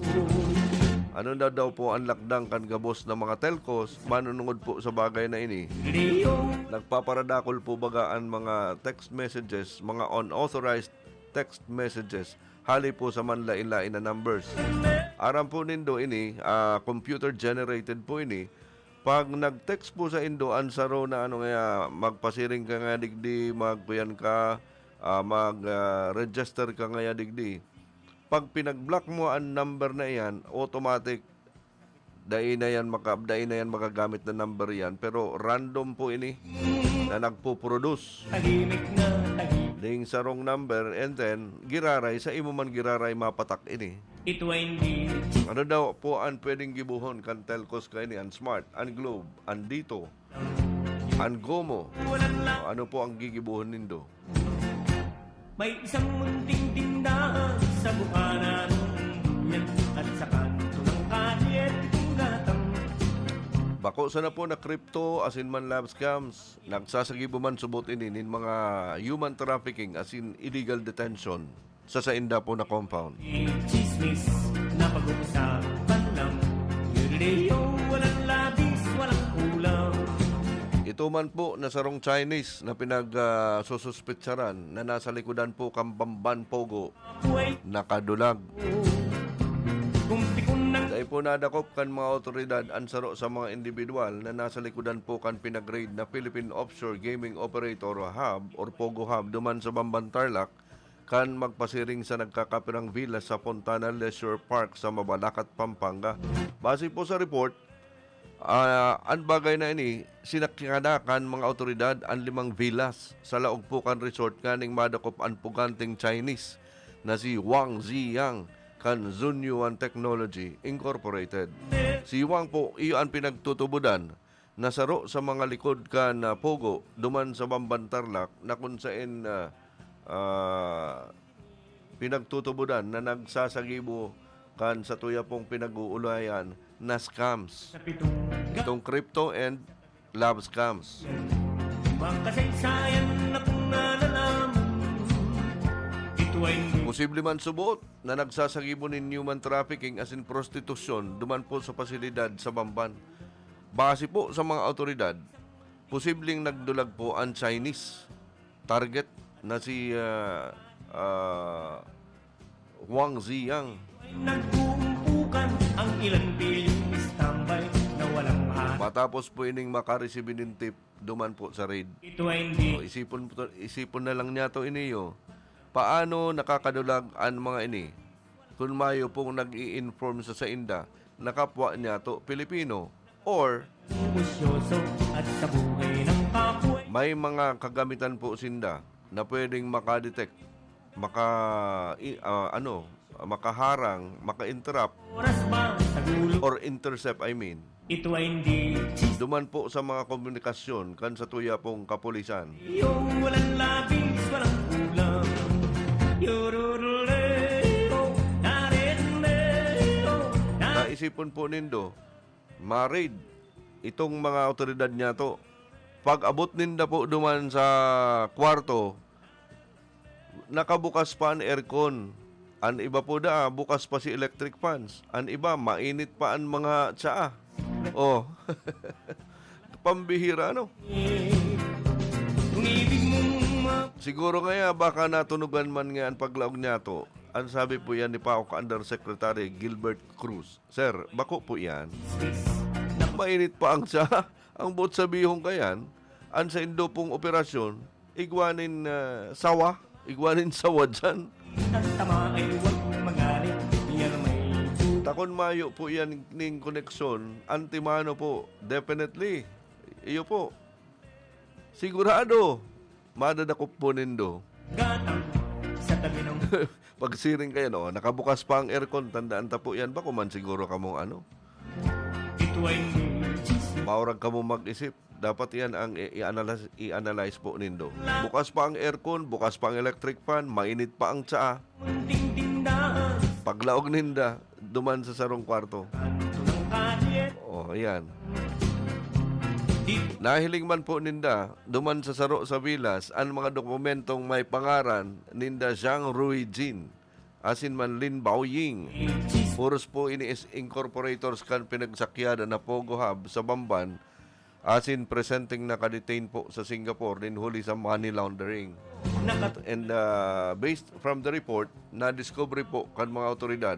Ano na daw po ang lakdang kan gabos na mga telcos manunungod po sa bagay na ini? Leo. Nagpaparadakol po baga ang mga text messages, mga unauthorized text messages, hali po sa manlain-lain na numbers. Aram po nindo ini, ah, computer generated po ini. Pag nag-text po sa indo an saro na ano ngaya, magpasiring ka nga digdi, magkuyan ka, ah, mag, ah, register ka ngaya digdi. Pag pinag-block mo an number na iyan, automatic, dai na yan maka-, dai na yan magagamit na number yan, pero random po ini na nagpo-produce Tahimik na tahimik. Ning sarong number, and then giraray, sa imo man giraray mapatak ini. Ito ay hindi Ano daw po ang pwedeng gibohon kan telcos kaini, an Smart, an Globe, an DITO, an GOMO? Walang la- Ano po ang gigibohon nindo? May isang munting tindahan sa bukana ng duyan at sa kanto ng kalye, itong gatang. Bako sana po na crypto, asin man love scams. Nagsasagibo man subot ini nin mga human trafficking, asin illegal detention sa sainda po na compound. Chismis na pag-uusapan lang. Leo, walang labis, walang kulang. Ito man po na sarong Chinese na pinag, ah, sususpetsaran na nasa likodan po kan Bamban Pogo, Buhay nakadulag. Kumpi ko nang Dai po nadakop kan mga awtoridad an saro sa mga indibidwal na nasa likodan po kan pinag-raid na Philippine Offshore Gaming Operator Hub or Pogo Hub duman sa Bamban Tarlac, kan magpasiring sa nagkakapirang villa sa Fontana Leisure Park sa Mabalacat, Pampanga. Base po sa report, ah, an bagay na ini, sinakyanan kan mga awtoridad an limang villas sa laog po kan resort nganing madakop an puganteng Chinese na si Wang Ziyang kan Zunyuan Technology Incorporated. Si Wang po, iyo an pinagtutubodan na saro sa mga likod kan, ah, Pogo duman sa Bamban Tarlac na kun saen, ah, ah, pinagtutubodan na nagsasagibo kan satuya pong pinag-uulayan na scams. Sa pitong ga- Itong crypto and love scams. Makasaysayan na kung nalalaman. Ito ay hindi Posible man subot na nagsasagibo nin human trafficking asin prostitusyon duman po sa pasilidad sa Bamban. Base po sa mga awtoridad, posibleng nagdulag po an Chinese target na si, ah, ah, Wang Ziyang. Nagkuumpukan ang ilang bilyong standby na walang mahal. Matapos po ining makaresibi nin tip duman po sa raid. Ito ay hindi O, isipon po to, isipon na lang niya to ini, oh. Paano nakakadulag an mga ini? Kun mayo pong nag-i-inform sa sainda na kapwa niyato Pilipino, or may mga kagamitan po sinda na pwedeng makadetect, maka-, i-, ah, ano, makaharang, maka-interrupt, or intercept, I mean. Ito ay hindi duman po sa mga komunikasyon kan sa tuya pong kapulisan. Iyo, walang labis, walang kulang. Yorororeo, narendeo, na- Naisipon po nindo, ma-raid itong mga awtoridad niyato. Pag-abot ninda po duman sa kwarto, nakabukas pa an aircon. An iba po daa, bukas pa si electric fans. An iba, mainit pa an mga tsaa. Oh. Pambihira, no? Kung ibig mong ma- Siguro ngaya, baka natunugan man nga an paglaog niyato. An sabi po yan ni Paok Undersecretary Gilbert Cruz, "Sir, bako po yan. Mainit pa ang tsaa. Ang buot sabihon kayan, an saindo pong operasyon, igwa nin, ah, sawa, igwa nin sawa dyan." Ang tama ay huwag magalit, yan may tu- Takon mayo po yan ning koneksyon, antimano po, definitely. Iyo po. Sigurado, madadakop po nindo. Gatang sa tabi ng Pagsiring kayo, no? Nakabukas pa ang aircon, tandaan ta po yan. Bako man siguro kamong ano? Ito ay hindi chismis. Maurag kamo mag-isip. Dapat yan ang i-, i-analyze, i-analyze po nindo. Bukas pa ang aircon, bukas pa ang electric fan, mainit pa ang tsaa. Munting tindahan. Paglaog ninda, duman sa sarong kwarto. Kanto ng kalye. Oh, ayan. Di- Nahiling man po ninda, duman sa saro sa bilas, an mga dokumentong may pangaran ninda Zhang Ruijin asin man Lin Baoying. Puros po ini is incorporators kan pinagsakyadan na Pogo Hub sa Bamban, asin presenteng naka-detain po sa Singapore nin huli sa money laundering. Nakat- And, ah, based from the report, nadiskubre po kan mga awtoridad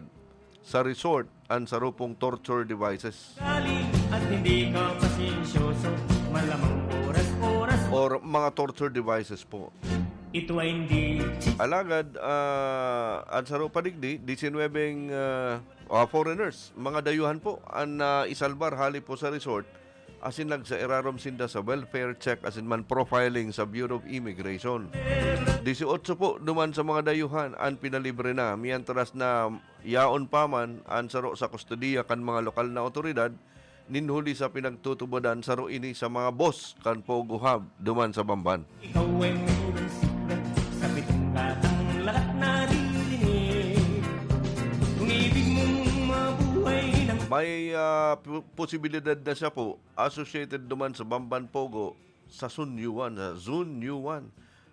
sa resort an saro pong torture devices. Galing at hindi ka pasensyoso, malamang oras-oras. Or mga torture devices po. Ito ay hindi Alagad, ah, an saro pa digdi, disinwebeng, ah, ah, foreigners, mga dayuhan po, an, ah, isalbar hali po sa resort, asin nagsairarom sinda sa welfare check asin man profiling sa Bureau of Immigration. Dieciocho po duman sa mga dayuhan an pinalibre na, mientras na yaon pa man an saro sa kustodiya kan mga lokal na awtoridad, nin huli sa pinagtutubodan, saro ini sa mga boss kan Pogo Hub duman sa Bamban. Ikaw ay mayroong sikret sa pitong katang lahat naririnig. Kung ibig mong mabuhay ng May, ah, pu-, posibilidad na siya po associated duman sa Bamban Pogo sa Sun Yuan, sa Zun Yuan.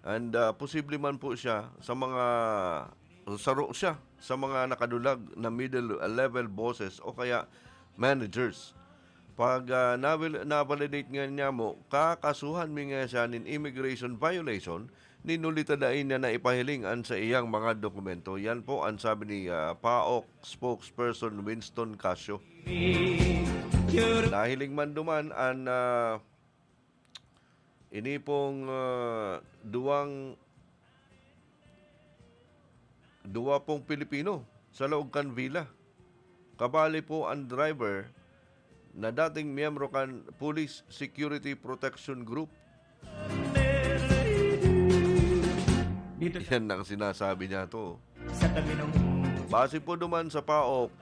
And, ah, posible man po siya sa mga, saro siya sa mga nakadulag na middle level bosses o kaya managers. Pag, ah, na-val-, na-validate nga niya mo, kakasuhan mi nga siya nin immigration violation, nin huli ta dai niya naipahiling an saiyang mga dokumento. Yan po an sabi ni, ah, paok spokesperson Winston Casio. Nahiling man duman an, ah, ini pong, ah, duwang, duwa pong Pilipino sa laog kan villa. Kabali po an driver na dating miyembro kan Police Security Protection Group. Dito Yan ang sinasabi niya to. Sa tabi ng Base po duman sa paok,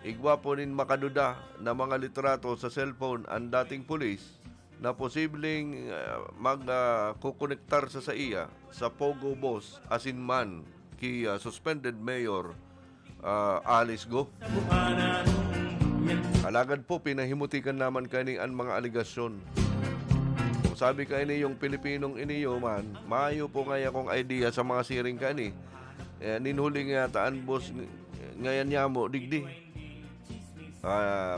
igwa po nin makaduda na mga litrato sa cellphone an dating pulis na posibleng, ah, mag, ah, kukonektar sa saiya sa Pogo boss asin man ki, ah, suspended mayor, ah, Alice Go. Alagad po, pinahimutikan naman kani an mga alegasyon. Kung sabi kaini yung Pilipinong iniyo man, mayo po ngaya akong idea sa mga siring kaini. Eh, ninhuli nga yata an boss ng-, ngayan niya mo, digdi. Ah,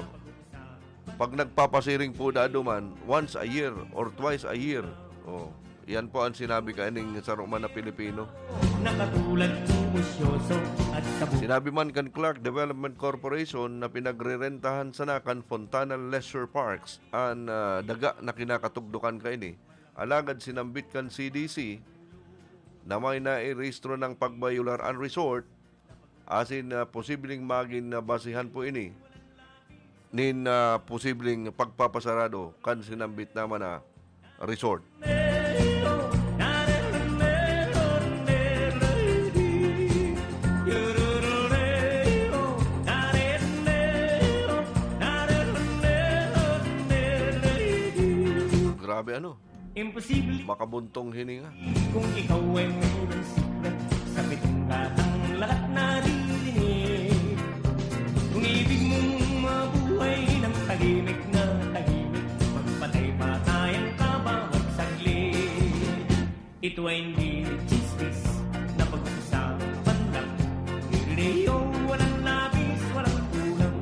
pag nagpapasiring po dado man, once a year or twice a year. Oh, yan po ang sinabi kaining saro man na Pilipino. Nakatulad ng usyoso at sabu- Sinabi man kan Clark Development Corporation na pinagrerentahan sana kan Fontana Leisure Parks an, ah, daga na kinakatugdokan kaini. Alagad sinambit kan C D C na may nairehistro ng Pagbayular and Resort, asin, ah, posibleng magin, ah, basehan po ini nin, ah, posibleng pagpapasarado kan sinambit naman na resort. Grabe, ano? Imposible. Makabuntong hininga. Kung ikaw ay mayroong sikreto, sabitin ko ang lahat naririnig. Kung ibig mong mabuhay ng tahimik na tahimik, magpatay-patayan ka bawat saglit. Ito ay hindi chismis na pag-uusapan lang. Leo, walang labis, walang kulang.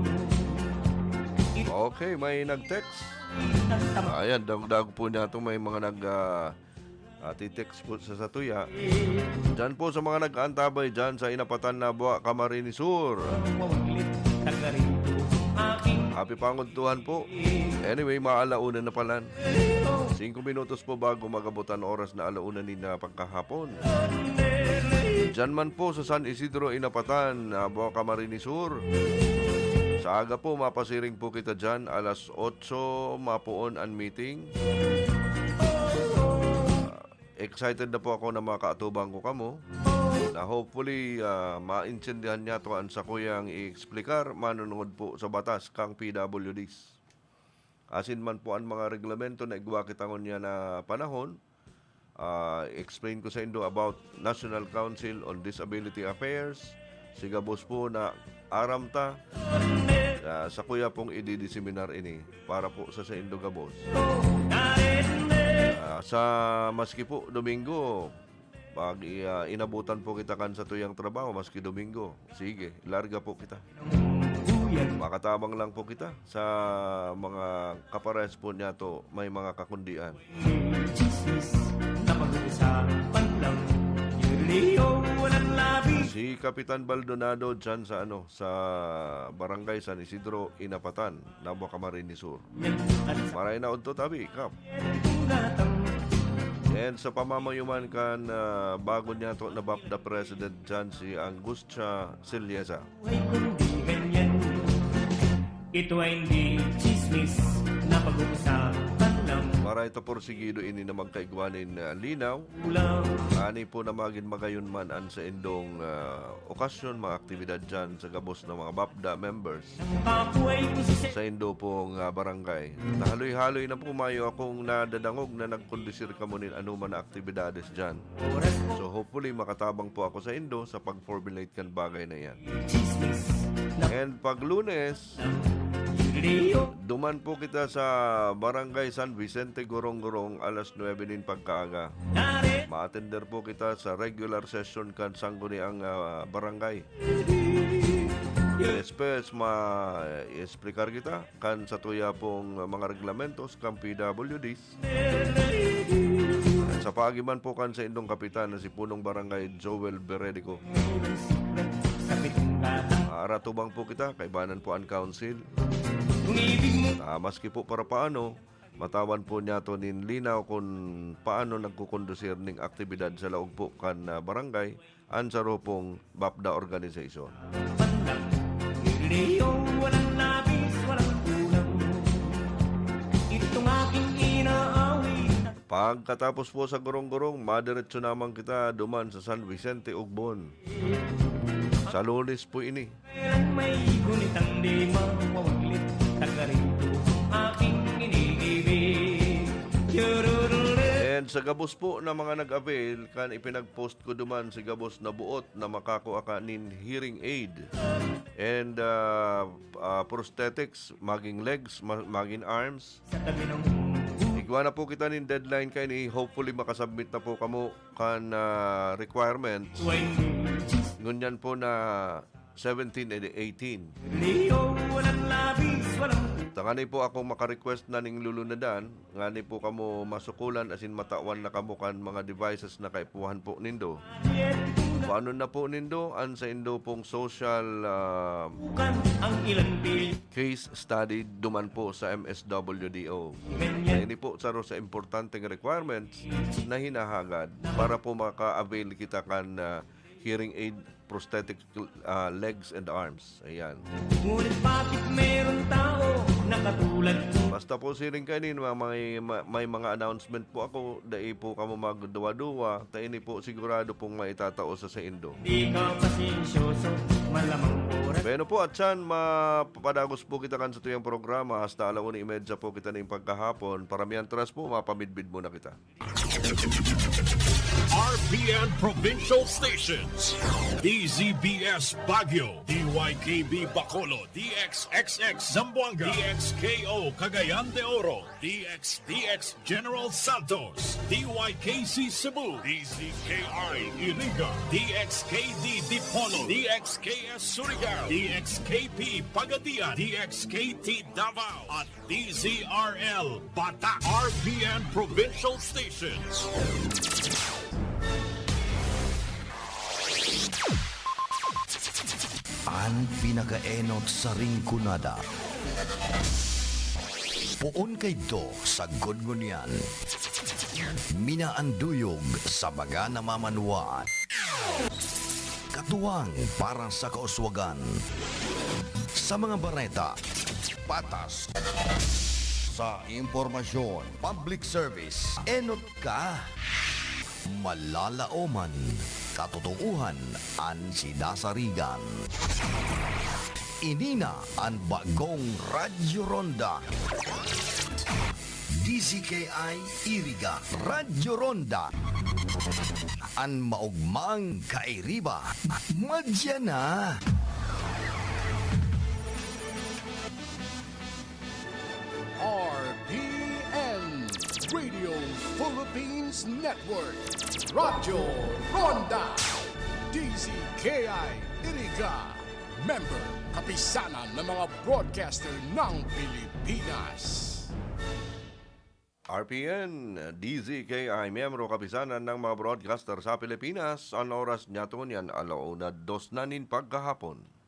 Ito Okay, may nag-text. Ayan, dagdag po niya ito. May mga nag, ah, ah, ti-text po sa satuya. Diyan po sa mga nag-aantabay diyan sa Inapatan na Buwa, Camarines Sur. Happy Panguntuhan po. Anyway, maalauna na palan. Singko minutos po bago mag-abot an oras na alauna nin, ah, pagkahapon. Diyan man po sa San Isidro, Inapatan, ah, Buwa, Camarines Sur. Sa aga po, mapasiring po kita diyan. Alas otso, mapoon an meeting. Ah, excited na po ako na makaatubang ko kamo. Na hopefully, ah, maintindihan niyato an sakuyang i-explicar, manunungod po sa batas kang P W Ds. Asin man po an mga reglamento na igwa kita ngunyan na panahon. Ah, explain ko saindo about National Council on Disability Affairs. Si gabos po na aram ta, ah, sakuya pong ididiseminar ini para po sa saindo gabos. Ah, sa maski po Domingo, pag i-, ah, inabutan po kita kan satuyang trabaho, maski Domingo, sige, larga po kita. Makatabang lang po kita sa mga kaparehas po niyato, may mga kakundian. Chismis na pag-uusapan lang. Leo, walang labi. Si Kapitan Baldonado dyan sa, ano, sa Barangay San Isidro, Inapatan, Nabua, Camarines Sur. Maray na udto tabi, Kap. And sa pamamayuman kan, ah, bago niyato na BAPDA President dyan, si Angustia Celiesa. Buhay kundi ganyan. Ito ay hindi chismis na pag-uusapan lang. Maray ta porsigido ini na magkaigwa nin, ah, linaw. Kulang. Ani po na magin magayon man an saindong, ah, okasyon, mga aktibidad dyan sa gabos na mga BAPDA members. Ang kapoy ko si Sa indo pong, ah, barangay. Nahaloy-haloy na po, mayo akong nadadangog na nagkondisir kamo nin anoman na aktibidades dyan. Oras ko. So, hopefully, makatabang po ako sa indo sa pag-formulate kan bagay na yan. Chismis na And pag Lunes, Leo. Duman po kita sa Barangay San Vicente, Gorong-Gorong, alas nuebe nin pagkaaga. Nare. Maatender po kita sa regular session kan sangguniang, ah, barangay. Despues, ma-explicar kita kan satuya pong mga reglamentos kan P W Ds. Sa paagi man po kan saindong kapitan na si Punong Barangay Joel Beredico. Aratubang po kita, kaibanan po an council. Ah, maski po para paano, matawan po niyato nin linaw kung paano nagkukondusir ning aktibidad sa laog po kan, ah, barangay. An saro pong BAPDA organization. Leo, walang labis, walang kulang. Itong aking inaawit. Pagkatapos po sa Gorong-Gorong, madiretso naman kita duman sa San Vicente, Ugbon. Sa Lunes po ini. Kailan may gunit ang di mawawaglit, taga rito ang aking iniibig. Chururure. And sa gabos po na mga nag-avail, kan ipinag-post ko duman si gabos na buot na makakua ka nin hearing aid and, ah, ah, prosthetics, maging legs, ma-, maging arms. Sa tabi ng Igwa na po kita nin deadline kaini. Hopefully, makasubmit na po kamo kan, ah, requirements. Ngunyan po na seventeen and eighteen. Leo, walang labis, walang Tangani po ako maka-request na ning lulunadan, ngani po kamo masukulan asin matawan na kamo kan mga devices na kaipuhan po nindo. Paano na po nindo an saindo pong social, ah, Bukan ang ilang bilin. Case study duman po sa M S W D O? Ganyan. Ini po saro sa importanteng requirements na hinahagad para po maka-avail kita kan, ah, hearing aid, prosthetic, ah, legs and arms. Ayan. Ngunit bakit meron tao na katulad ko? Basta po siring kaini, ma-, may, ma-, may mga announcement po ako, dai po kamo magduwa-duwa, ta ini po sigurado pong maitatao sa saindo. Di ka pasensyoso, malamang oras. Bueno po, at siyan, mapapadagos po kita kan satuyang programa, hasta ala una y medya po kita nin pagkahapon. Para mientras po, mapamidbid muna kita. R P N Provincial Stations, D Z B S Baguio, D Y K B Bacolod, D X X X Zamboanga, D X K O Cagayan de Oro, D X D X General Santos, D Y K C Cebu, D Z K I Iriga, D X K D Dipolog, D X K S Surigao, D X K P Pagadian, D X K T Davao, at D Z R L Batak, R P N Provincial Stations. An pinakaenot sa Rinconada. Poon kaidto sa Gudngunyan. Minaanduyog sa mga namamanwaan. Katuwang para sa kauswagan. Sa mga bareta, patas. Sa impormasyon, public service, enot ka. Malalaoman, katotoohan an sinasarigan. Ini na an bagong Radyo Ronda. D Z K I Iriga, Radyo Ronda. An maogmang kairiba, madya na. R P N, Radio Philippines Network, Radyo Ronda, D Z K I Iriga, member, kapisanan ng mga broadcaster ng Pilipinas. R P N, D Z K I, miyembro kapisanan ng mga broadcaster sa Pilipinas. Ang oras niya, Tonian, alauna dos na nin pagkahapon.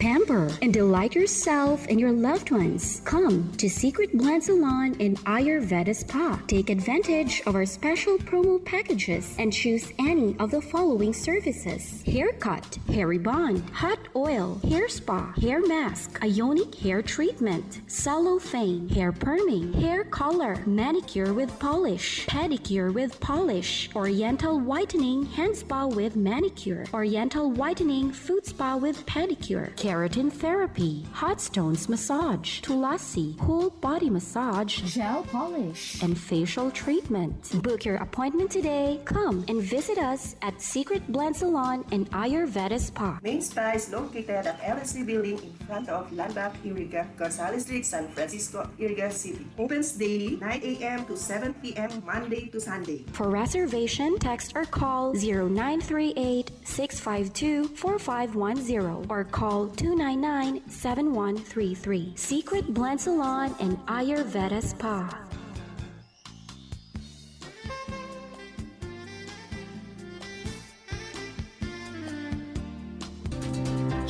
Pamper and delight yourself and your loved ones. Come to Secret Blend Salon and Ayurveda Spa. Take advantage of our special promo packages and choose any of the following services: haircut, hair rebond, hot oil, hair spa, hair mask, ionic hair treatment, cellophane, hair perming, hair color, manicure with polish, pedicure with polish, oriental whitening, hand spa with manicure, oriental whitening, foot spa with pedicure, keratin therapy, hot stones massage, tulasi, whole body massage, gel polish, and facial treatment. Book your appointment today. Come and visit us at Secret Blend Salon and Ayurveda Spa. Main Spa is located at L S C Building in front of Landmark Iriga, Gonzales Street, San Francisco, Iriga City. Opens daily, nine a m to seven p m, Monday to Sunday. For reservation, text or call zero nine three eight, six five two, four five one zero or call two nine nine, seven one three three. Secret Blend Salon and Ayurveda Spa.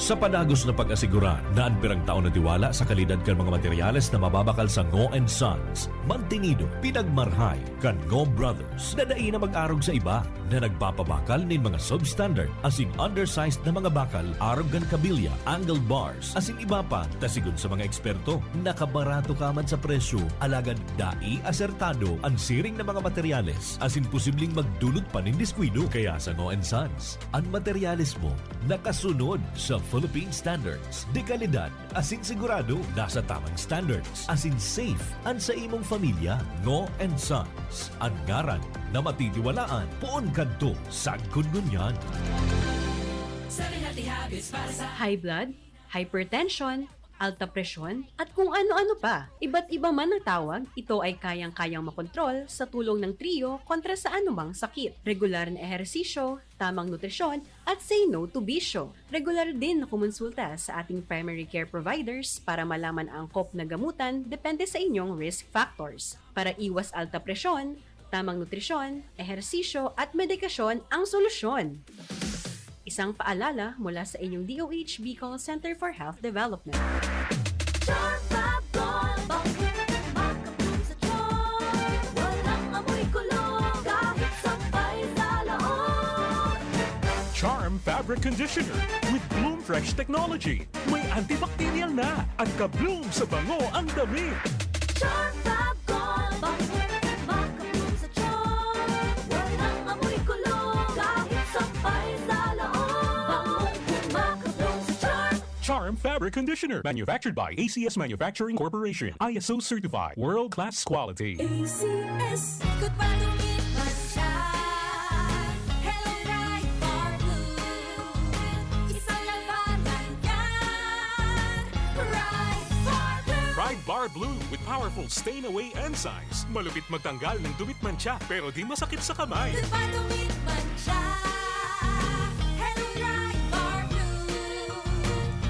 Sa padagos na pag-asigurar na an pirang tao natiwala sa kalidad kan mga materyales na mababakal sa Ngo and Sons, mantinido, pinagmarhay kan Ngo Brothers na dai na mag-arog sa iba, na nagpapabakal nin mga substandard asin undersized na mga bakal arog kan kabilya, angle bars, asin iba pa, ta sigon sa mga eksperto, nakabarato ka man sa presyo, alagad dai asertado an siring na mga materyales asin posibleng magdulot pa nin diskuido. Kaya sa Ngo and Sons, an materyales mo nakasunod sa Philippine standards de kalidad asin sigurado nasa tamang standards asin safe an sa imong pamilya. Ngo and Sons, an ngaran na matitiwalaan poon kadto sa Gudgudyan. Seven healthy habits para sa high blood, hypertension, alta presyon, at kung ano-ano pa. Iba't iba man ang tawag, ito ay kayang-kayang makontrol sa tulong ng Trio kontra sa anumang sakit. Regular na ehersisyo, tamang nutrisyon, at say no to bisyo. Regular din na kumonsulta sa ating primary care providers para malaman ang angkop na gamutan depende sa inyong risk factors. Para iwas alta presyon, tamang nutrisyon, ehersisyo, at medikasyon ang solusyon. Isang paalala mula sa inyong D O H Bicol Center for Health Development. Charm Fab Gold, bangko, makabloom sa charm. Walang amoy kulog, kahit sampay sa loob. Charm Fabric Conditioner with Bloom Fresh Technology. May antibacterial na at ka-bloom sa bango ang damit. Charm Fab Gold, bangko, makabloom sa charm. Walang amoy kulog, kahit sampay sa loob. Bangong makabloom sa charm. Charm Fabric Conditioner, manufactured by A C S Manufacturing Corporation, I S O certified, world-class quality. A C S. Good pa dumit man siya. Hello, Pride Bar Blue. Isang labanan yan. Pride Bar Blue. Pride Bar Blue with powerful stain away enzymes. Malupit magtanggal ng dumit mantsa, pero di masakit sa kamay. Good pa dumit man siya. Hello, Pride Bar Blue.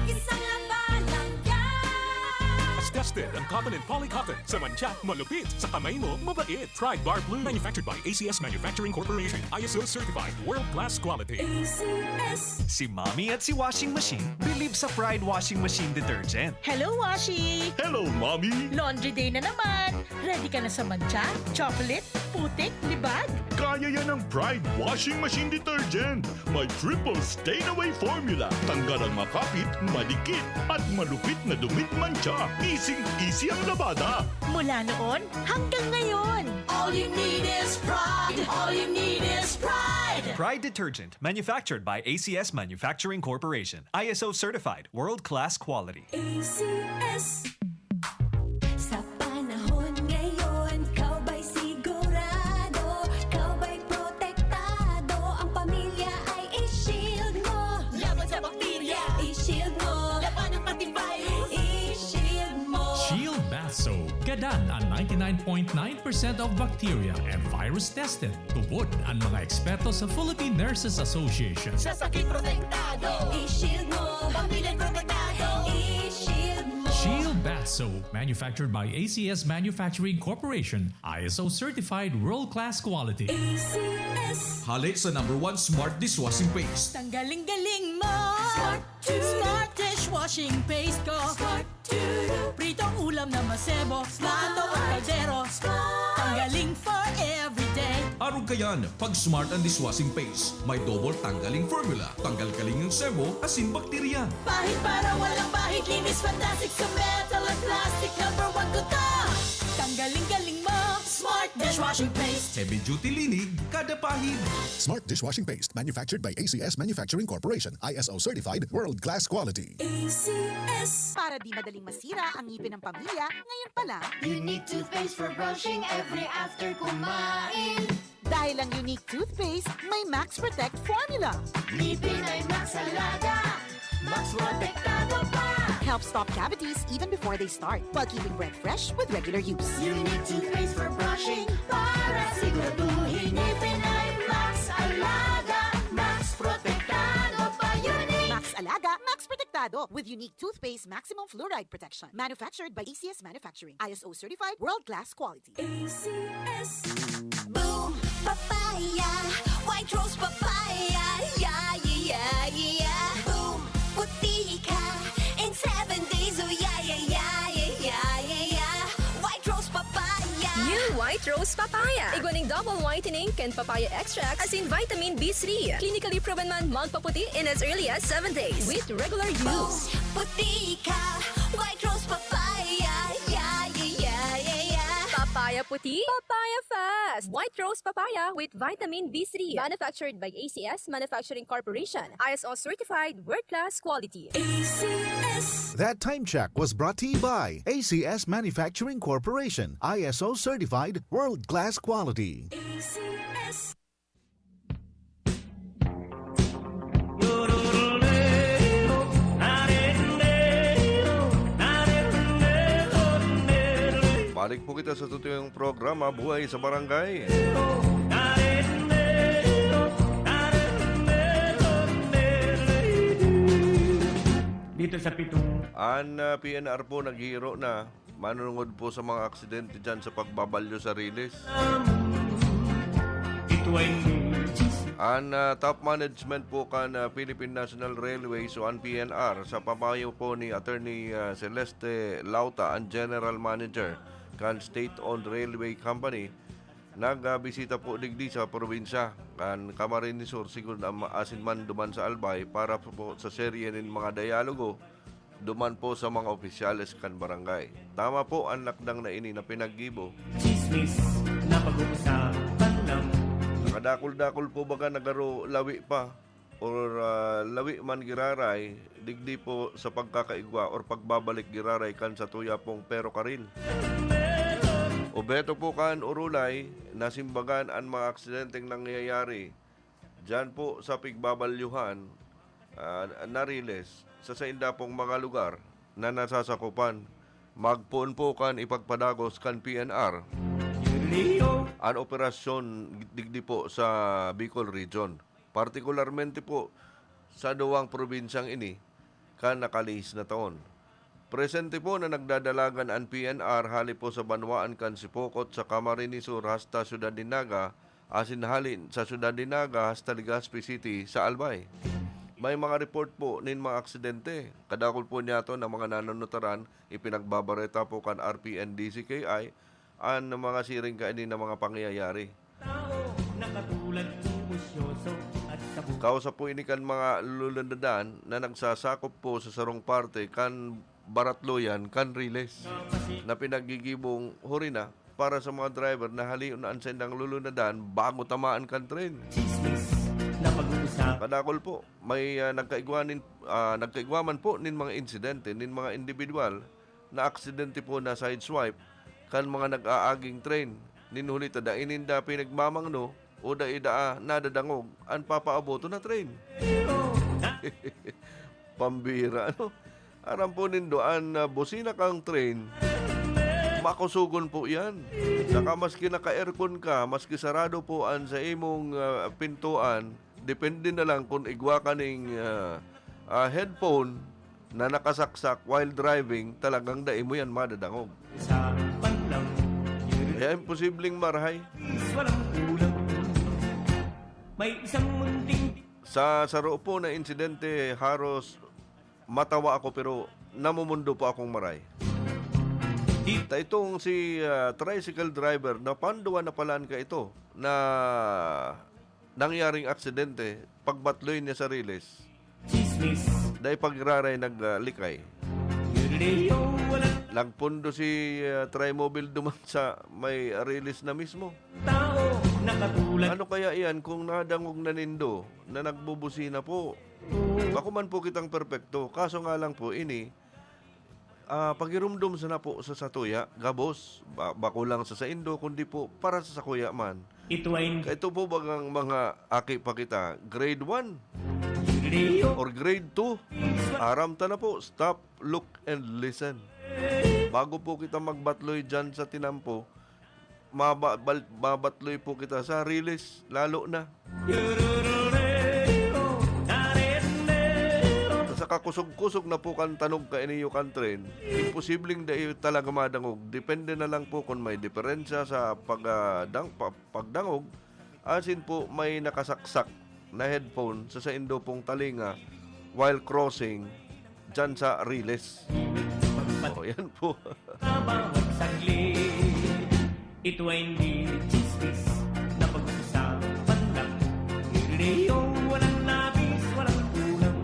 Isang labanan yan. Mas tested ang cotton and poly cotton. Sa mantsa, malupit. Sa kamay mo, mabait. Pride Bar Blue, manufactured by A C S Manufacturing Corporation, I S O certified, world-class quality. A C S. Si Mommy at si Washing Machine believe sa Pride Washing Machine Detergent. Hello, Washi! Hello, Mommy! Laundry day na naman! Ready ka na sa mantsa, chocolate, putik, libag? Kaya yan ng Pride Washing Machine Detergent! May triple stain away formula. Tanggal ang makapit, madikit, at malupit na dumit mantsa. Easy-easy ang labada. Mula noon hanggang ngayon. All you need is Pride. All you need is Pride. Pride Detergent, manufactured by A C S Manufacturing Corporation. I S O certified, world-class quality. A C S. Sa panahon ngayon, ikaw ba'y sigurado? Ikaw ba'y protektado? Ang pamilya ay i-shield mo. Laban sa bakterya, i-shield mo. Labanan pati virus, i-shield mo. Shield Bath Soap. Gadan an ninety-nine point nine percent of bacteria and virus tested. Tubod an mga eksperto sa Philippine Nurses Association. Sa sakit protektado, i-shield mo. Pamilya protektado, i-shield mo. Shield Bath Soap, manufactured by A C S Manufacturing Corporation, I S O certified, world-class quality. A C S. Hale sa number one smart dishwashing paste. Tanggaling-galing mo. Smart to. Smart dishwashing paste ko. Smart to. Pritong ulam na masebo. Smart. Plato at kaldero. Smart. Tanggaling for everyday. Arog kayan, pag Smart ang dishwashing paste, may double tanggaling formula. Tanggal kaling ang sebo, asin bakterya. Pahid para walang bahid, linis fantastic sa metal at plastic. Number one ko to. Tanggaling-galing mo. Smart dishwashing paste. Heavy duty linig, kada pahid. Smart dishwashing paste, manufactured by A C S Manufacturing Corporation, I S O certified, world-class quality. A C S. Para di madaling masira ang ngipin ng pamilya, ngayon pa lang. Unique toothpaste for brushing every after kumain. Dahil ang Unique toothpaste, may Max Protect formula. Ngipin ay Max Alaga, Max Protektado pa. Help stop cavities even before they start, while keeping breath fresh with regular use. Unique toothpaste for brushing para siguraduhin ngipin ay Max Alaga, Max Protektado pa. Unique. Max Alaga, Max Protektado with Unique Toothpaste Maximum Fluoride Protection. Manufactured by A C S Manufacturing. I S O certified, world-class quality. A C S. Boom Papaya, White Rose Papaya, yeah, yeah, yeah, yeah. Boom, puti ka in seven days, oh yeah, yeah, yeah, yeah, yeah, yeah, yeah. White Rose Papaya. New White Rose Papaya. Igwa nin double whitening kan papaya extract asin vitamin B three. Clinically proven man magpaputi in as early as seven days with regular use. Boom, puti ka, White Rose Papaya, yeah, yeah, yeah, yeah, yeah. Papaya puti, papaya fast. White Rose Papaya with vitamin B three. Manufactured by A C S Manufacturing Corporation. I S O certified, world-class quality. A C S. That time check was brought to you by A C S Manufacturing Corporation, I S O certified, world-class quality. A C S. Balik po kita sa tutuyong programa, Buhay sa Barangay. Dito sa pitong An, ah, P N R po naghihiro na, manunungod po sa mga aksidente dyan sa pagbabalyo sa riles. Ito ay An, ah, top management po kan, ah, Philippine National Railways o an P N R, sa pamayo po ni Attorney, ah, Celeste Lauta, an General Manager kan State-Owned Railway Company, nagbisita po digdi sa probinsya kan Camarines Sur, siguro na ma-, asin man duman sa Albay para po, po sa serye nin mga dialogo duman po sa mga opisyales kan barangay. Tama po an lakdang na ini na pinaggibo. Chismis na pag-uusapan lang. Nakadakul-dakul po baga na garo lawi pa or, ah, lawi man giraray, digdi po sa pagkakaigwa or pagbabalik giraray kan satuya pong perokaril. Obeto po kan Urulay, nasimbagan an mga aksidenteng nangyayari diyan po sa pigbabalyuhan, ah, na riles sa sainda pong mga lugar na nasasakupan. Magpoon po kan ipagpadagos kan P N R an operasyon digdi po sa Bicol Region, partikularmente po sa duwang probinsyang ini kan nakalihis na taon. Presente po na nagdadalagan an P N R hali po sa banwaan kan Sipocot sa Camarines Sur hasta Syudad nin Naga, asin hali sa Syudad nin Naga hasta Legazpi City sa Albay. May mga report po nin mga aksidente. Kadakul po niyato na mga nanunutaran, ipinagbabareta po kan R P N D C K I an mga siring kaini na mga pangyayari. Tao na katulad mong osyoso at sabog. Kausap po ini kan mga lulundadan na nagsasakop po sa sarong parte kan baratloyan kan riles na pinaggigibong huri na para sa mga driver na halion na an saindang lulunadan bago tamaan kan tren. Chismis na pag-uusap. Kadakul po, may, ah, nagkaigwa nin, ah, nagkaigwa man po nin mga insidente nin mga individual na aksidente po na sideswipe kan mga nag-aaging tren. Nin huli ta dai ninda pinagmamangno o dai daa nadadangog an papaaboton na tren. Pambira, ano? Aram po nindo, an, ah, busina kang train, makusogon po iyan. Saka maski naka-aircon ka, maski sarado po an sa imong, ah, pintuan, depende na lang kun igwa ka ning, ah, ah, headphone na nakasaksak while driving, talagang dai mo yan madadangog. Sa panlang Kaya imposibleng marahay. Walang kulang. May isang munting Sa saro po na insidente, haros matawa ako pero namumundo po akong maray. Ta itong si, ah, tricycle driver, napanduan na palan ka ito na nangyaring aksidente, pagbatloy niya sa riles. Chismis. Dai pagiraray nag, ah, likay. Leo, wala Nagpundo si, ah, Trimobile duman sa may riles na mismo. Tao na katulad. Ano kaya iyan kung nadangog na nindo na nagbubusina po? Bako man po kitang perpekto, kaso nga lang po ini, ah, pagirumdom sana po sa satuya, gabos, ba-, bako lang sa saindo, kundi po para sa sakuya man. Ito ay Kaito po bagang mga aki pa kita, grade one Leo. or grade two, aram ta na po, stop, look, and listen. Bago po kita magbatloy dyan sa tinampo, maba-, bal-, mabatloy po kita sa riles, lalo na. Sa kakusog-kusog na po kan tanog kaini iyo kan tren, imposibleng dai talaga madangog. Depende na lang po kun may diferensya sa pag, ah, dang-, pa-, pagdangog, asin po may nakasaksak na headphone sa saindo pong talinga while crossing dyan sa riles. O, yan po. Sa bawat saglit, ito ay hindi chismis na pag-usapan lang. Leo, walang labis, walang kulang.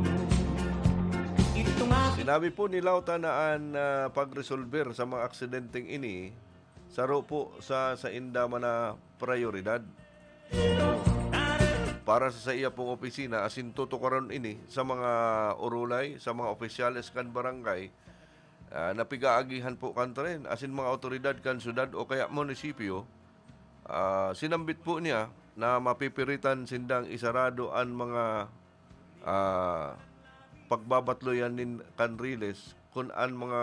Ito nga Sinabi po ni Lauta na an, ah, pagresolber sa mga aksidenteng ini, saro po sa sainda man na prayoridad. Para sa saiya pong opisina, asin tutukaron ini sa mga urulay, sa mga opisyales kan barangay, ah, na pigaagihan po kan tren, asin mga awtoridad kan syudad o kaya munisipyo, ah, sinambit po niya na mapipiritan sindang isarado an mga, ah, pagbabatloyan nin kan riles kun an mga,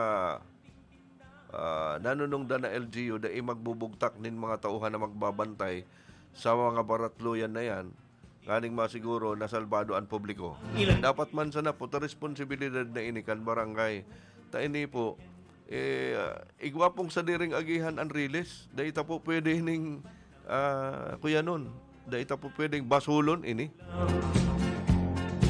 ah, nanunungdan na L G U dai magbubugtak nin mga tauhan na magbabantay sa mga baratloyan na yan, nganing masiguro na salbado an publiko. Ilan? Dapat man sana po ta responsibilidad na ini kan barangay. Ta ini po, eh, ah, igwa pong sadiring agihan an riles. Dai ta po pwede ning, ah, kuyanon. Dai ta po pwedeng basulon ini.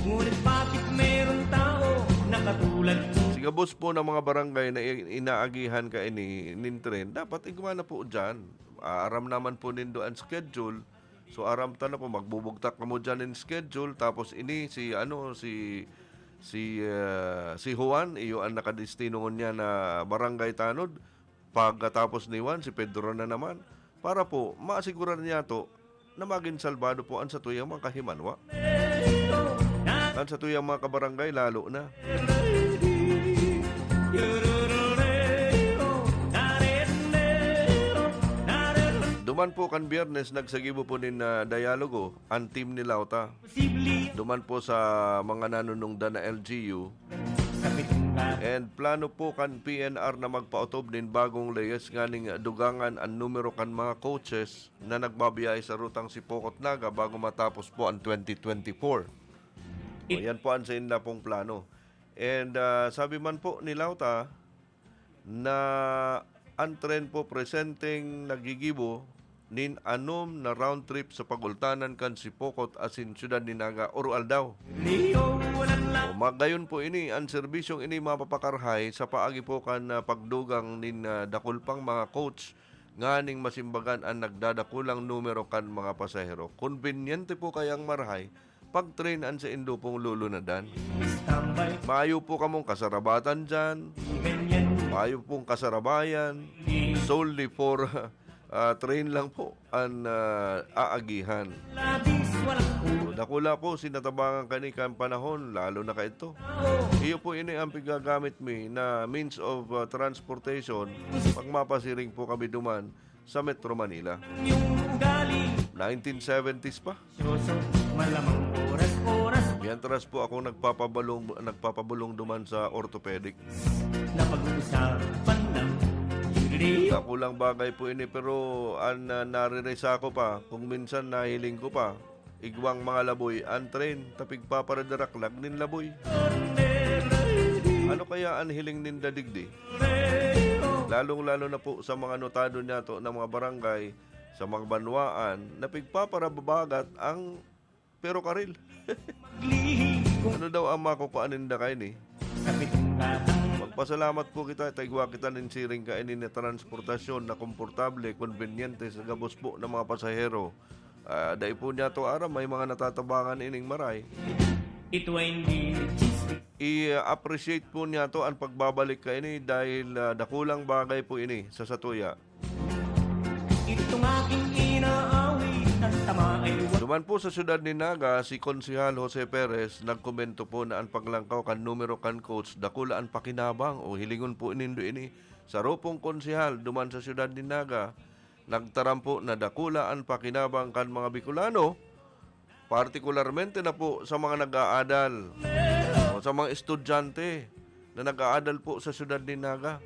Ngunit bakit meron tao na katulad mo? Sa gabos po ng mga barangay na i-, inaagihan kaini nin tren, dapat igwa na po diyan. Ah, aram naman po nindo ang schedule. So, aram ta na po, magbubugtak kamo diyan nin schedule. Tapos ini, si, ano, si, si, ah, si Juan, iyo ang nakadestino ngunyan na barangay tanod. Pagkatapos ni Juan, si Pedro na naman. Para po, maasigurar niyato na magin salbado po an satuyang mga kahimanwa. An satuyang mga kabarangay, lalo na. Duman po kan Biyernes, nagsagibo po nin, ah, dialogo an team ni Lauta. Duman po sa mga nanunungdan na L G U. And plano po kan P N R na magpaotob nin bagong leyes nganing dugangan an numero kan mga coaches na nagbabiyahe sa rutang Sipocot, Naga bago matapos po ang twenty twenty-four. O, yan po ang sainda pong plano. And, ah, sabi man po ni Lauta na ang tren po presenteng naggigibo nin anom na round trip sa pagultanan kan Sipocot asin Syudad ni Naga oro-aldaw. O, magayon po ini, ang serbisyong ini mapapakarhay sa paagi po kan, ah, pagdugang nin, ah, dakul pang mga coach nganing masimbagan an nagdadakulang numero kan mga pasahero. Konbinyente po kayang marahay pag-train an saindo pong lulunadan. Mayo po kamong kasarabatan diyan. Mayo pong kasarabayan. Solely for, ah, train lang po an, ah, aagihan. So, dakula po sinatabangan kani kan panahon, lalo na kaidto. Iyo po ini ang pigagamit mi na means of, ah, transportation pag mapasiring po kami duman sa Metro Manila. Nineteen seventies pa. Mientras po ako nagpapabalong, nagpapabulong duman sa orthopedic. Dakulang bagay po ini, pero an, ah, naririsa ko pa, kung minsan nahiling ko pa, igwang mga laboy an train, ta pigpaparadaraklag nin laboy. Ano kaya an hiling ninda digdi? Lalong-lalo na po sa mga notado niyato na mga barangay, sa mga banwaan na pigpaparababagat ang perokaril. Ano daw ang makukuha ninda kaini? Magpasalamat po kita, ta igwa kita nin siring kaini na transportasyon na komportable, konbinyente sa gabos po ng mga pasahero. Ah, dai po niyato aram, may mga natatabangan ining maray. Ito ay hindi chismis. I-appreciate po niyato ang pagbabalik kaini dahil, ah, dakulang bagay po ini sa satuya. Itong aking inaawit, ang tama ay wa- Duman po sa siyudad ni Naga, si Konsehal Jose Perez nagkomento po na ang paglangkaw kan numero kan coach, dakula an pakinabang o hilingon po nindo ini. Saro pong konsehal duman sa siyudad ni Naga, nagtaram po na dakula an pakinabang kan mga Bicolano, partikularmente na po sa mga nag-aadal o sa mga estudyante na nag-aadal po sa siyudad ni Naga.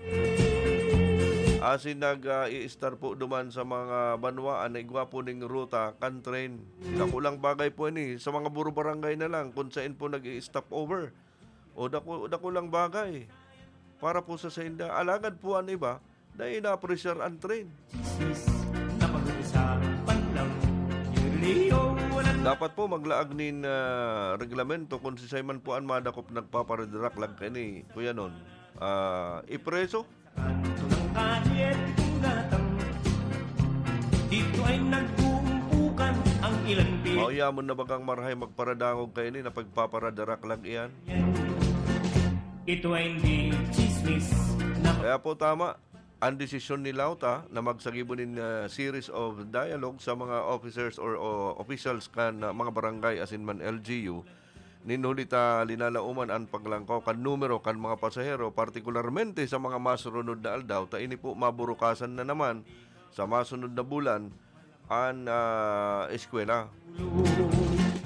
Asin nag, ah, i-estar po duman sa mga banwaan na igwa po ning ruta kan train. Dakulang bagay po ini sa mga buro barangay na lang kung sain po nag-i-stop over. O daku-, dakulang bagay para po sa sainda. Alagad po an iba, dai naapresyar an train. Chismis na pag-uusapan lang. Yun, yun, walang Dapat po maglaag nin, ah, reglamento kung sisay man po an madakop nagpaparadaraklag kaini, kuya non. Ah, ipreso. Kanto ng kalye, itong gatang. Dito ay nag-uumpukan ang ilan pi- Mauyamon na bagang marahay magparadangog kaini na pagpaparadaraklag iyan. Ito ay hindi chismis na Kaya po tama, ang desisyon ni Lauta na magsagibo nin, ah, series of dialogue sa mga officers or, o officials kan, ah, mga barangay asin man L G U, nin huli ta linalaoman an paglangkaw kan numero kan mga pasahero, partikularmente sa mga masurunod na aldaw, ta ini po maburukasan na naman sa masunod na bulan an, ah, eskwela.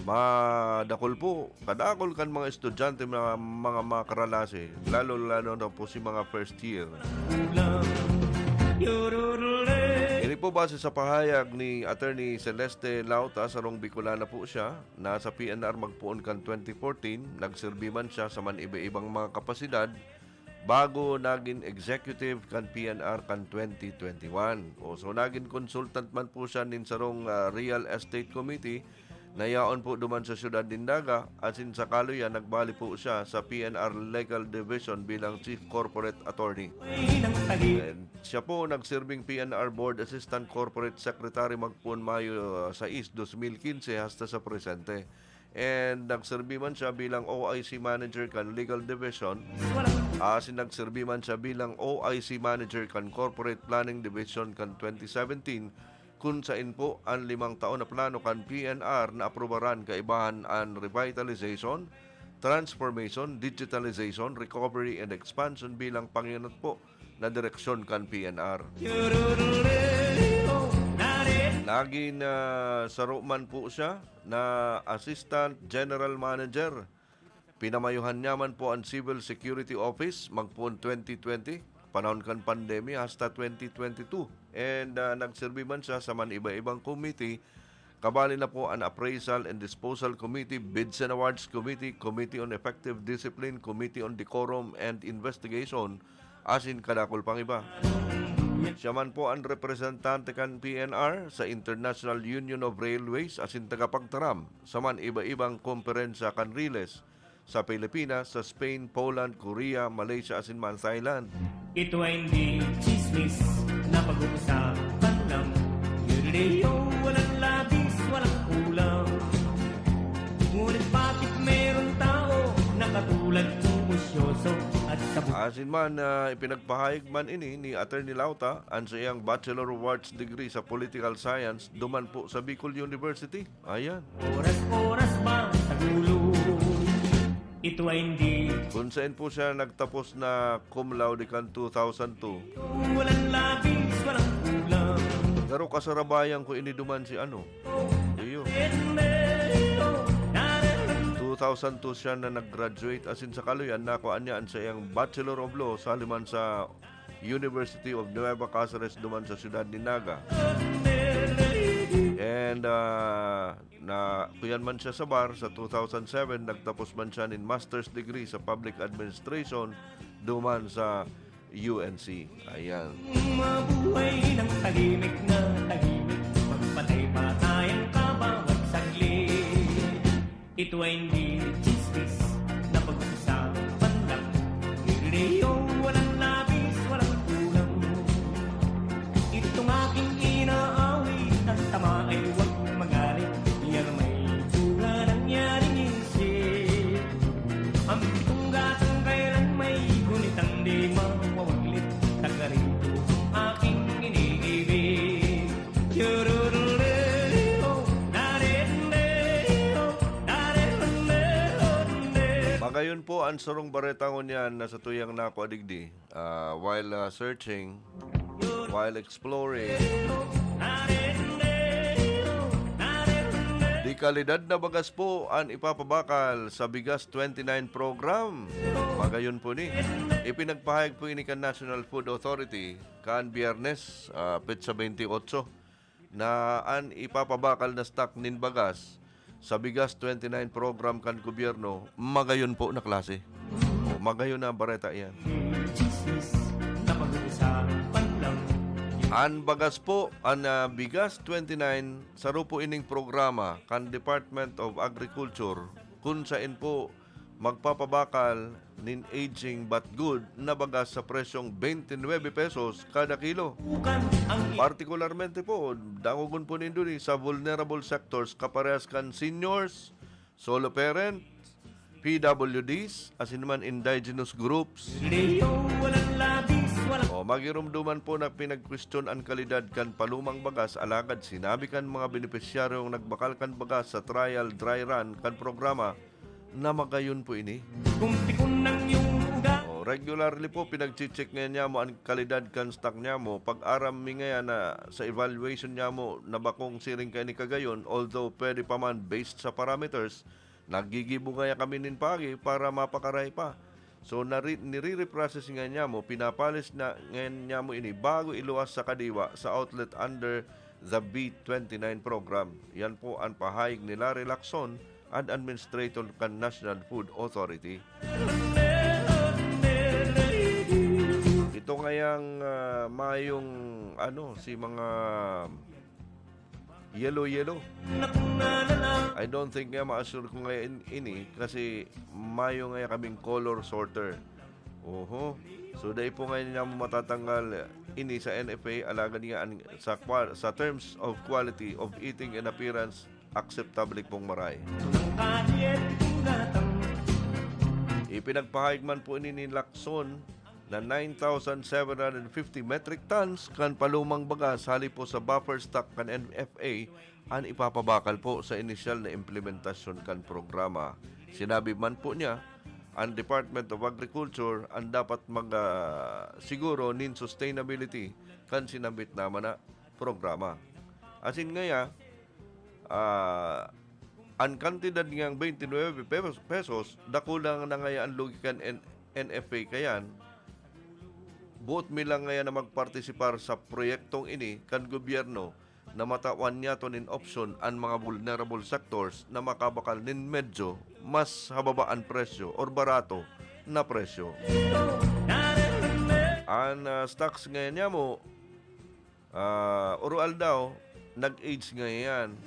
Madakul po, kadakul kan mga estudyante, mga, mga makaralase, lalo-lalo na po si mga first year. Ini po base sa pahayag ni Attorney Celeste Lauta, sarong Bicolana po siya, nasa P N R magpoon kan twenty fourteen, nagserbi man siya sa man iba-ibang mga kapasidad, bago nagin executive kan P N R kan twenty twenty-one. O, so, nagin consultant man po siya nin sarong, ah, real estate committee na yaon po duman sa siyudad nin Naga, asin sa kaluyan, nagbali po siya sa P N R Legal Division bilang Chief Corporate Attorney. And siya po nagsirbing P N R Board Assistant Corporate Secretary magpoon Mayo sais, dos mil quince hasta sa presente. And nagserbi man siya bilang O I C Manager kan Legal Division. Asin nagserbi man siya bilang O I C Manager kan Corporate Planning Division kan twenty seventeen, kun saen po an limang taon na plano kan P N R na aprubaran kaibahan an revitalization, transformation, digitalization, recovery, and expansion bilang pangenot po na direksyon kan P N R. Nagin, ah, saro man po siya na Assistant General Manager. Pinamayuhan niya man po an Civil Security Office magpoon twenty twenty, panahon kan pandemya, hasta twenty twenty-two. And, ah, nagserbi man siya sa man iba-ibang committee, kabali na po an Appraisal and Disposal Committee, Bids and Awards Committee, Committee on Effective Discipline, Committee on Decorum and Investigation, asin kadakul pang iba. Siya man po an representante kan P N R sa International Union of Railways asin tagapagtaram sa man iba-ibang komperensya kan RILES sa Pilipinas, sa Spain, Poland, Korea, Malaysia, asin man Thailand. Ito ay hindi chismis na pag-uusapan lang. Galileo, walang labis, walang kulang. Ngunit bakit meron tao na katulad mong busyoso at sabu- Asin man, ah, ipinagpahayag man ini ni Attorney Lauta, an saiyang Bachelor of Arts degree sa Political Science duman po sa Bicol University. Ayan. Oras-oras ba sa gulo? Ito ay hindi. Kung saan po siya nagtapos na cum laude kan two thousand two. Walang labis, walang kulang. Pero kasarabayan ko ini duman si ano, iyo. Two thousand two siya na nag-graduate, asin sa kaluyan, nakuha niya an saiyang Bachelor of Law sa liman sa University of Nueva Caceres duman sa siyudad ni Naga. And, ah, na, kuyan man siya sa bar sa two thousand seven, nagtapos man siya nin master's degree sa public administration duman sa U N C. Ayan. Mabuhay ng tahimik na tahimik, magpatay-patayan ka bawat saglit. Ito ay hindi chismis na pag-uusapan lang. Galileo, walang labis, walang kulang. Itong aking inaawit, ang tama ay huwag magalit. Yan may bunga nangyaring isip. Ang pitong gatong kailan may gunit ang di mawawaglit. Taga rito ang aking iniibig. Magayon po an sarong bareta ngunyan na satuyang nakuha digdi, ah, while, ah, searching, while exploring. Dekalidad na bagas po an ipapabakal sa Bigas twenty-nine program. Magayon po ni. Ipinagpahayag po ini kan National Food Authority kan Biyernes, ah, petsa twenty-eight, na an ipapabakal na stock nin bagas sa Bigas twenty-nine program kan gobyerno, magayon po na klase. O, magayon na bareta iyan. Chismis na pag-uusapan lang. An bagas po, an, ah, Bigas twenty-nine, saro po ining programa kan Department of Agriculture, kun saen po magpapabakal nin aging but good na bagas sa presyong twenty-nine pesos kada kilo. Partikularmente po, dangogon po nindo ni sa vulnerable sectors kaparehas kan seniors, solo parents, P W Ds, asin man indigenous groups. O, magirumduman po na pinagkwestiyon an kalidad kan palumang bagas, alagad sinabi kan mga benepisyaryong nagbakal kan bagas sa trial dry run kan programa, na magayon po ini. Kung pikon ng iyong ugat. O, regularly po, pinagche-check ngayan niamo an kalidad kan stock niamo. Pag-aram mi ngayan na sa evaluation niamo na bakong siring kaini kagayon, although pwede pa man based sa parameters, naggigibo ngayan kami nin pagi para mapakaray pa. So, nari-, nire-reprocess ngayan niamo, pinapalis na ngayan niamo ini bago iluwas sa kadiwa sa outlet under the B twenty-nine program. Yan po an pahayag ni Larry Lacson, an administrator kan National Food Authority. Mayang, ah, mayong ano, si mga yellow-yellow. I don't think nga ma-assure ko nga in-, ini kasi mayo nga kaming color sorter. Oho. So, dai po ngayon niya matatanggal ini sa N F A, alagad nga an-, sa kwa-, sa terms of quality of eating and appearance, acceptable pong maray. Ipinagpahayag man po ini ni Lacson na nine thousand seven hundred fifty metric tons kan palumang bagas hali po sa buffer stock kan N F A an ipapabakal po sa inisyal na implementasyon kan programa. Sinabi man po niya, ang Department of Agriculture ang dapat mag, ah, siguro nin sustainability kan sinambit naman na programa. Asin ngaya, ah, an kantidad niyang twenty-nine pesos, pesos, dakula na ngaya an lugi kan N-, N F A kayan. Boot mi lang ngaya na magpartisipar sa proyektong ini kan gobyerno na matawan niyato nin opsyon an mga vulnerable sectors na makabakal nin medyo mas hababa an presyo or barato na presyo. An, ah, stocks ngayan niya mo, ah, oro aldaw, nag-age ngayan.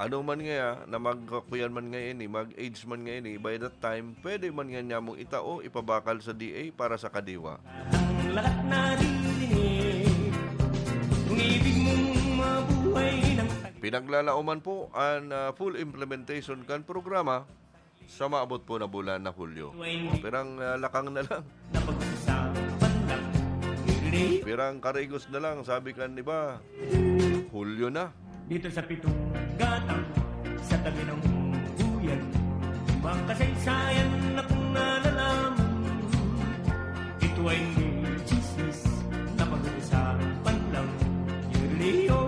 Ano man ngaya, na magkakuyan man ngayon eh, mag-age man ngayon eh, by that time, pwede man nga niya mong itao, ipabakal sa D A para sa kadiwa. Ang lahat naririnig, kung ibig mong mabuhay ng Pinaglalaoman po an, ah, full implementation kan programa sa maabot po na bulan na Hulyo. Pirang, ah, lakang na lang. Napag-usapan lang. Pirang karigos na lang, sabi kan iba. Hulyo na. Dito sa pitong gatang, sa tabi ng buyan, makasaysayan na kung nalalaman. Ito ay hindi chismis, napag-uusapan lang. Yun, Leo.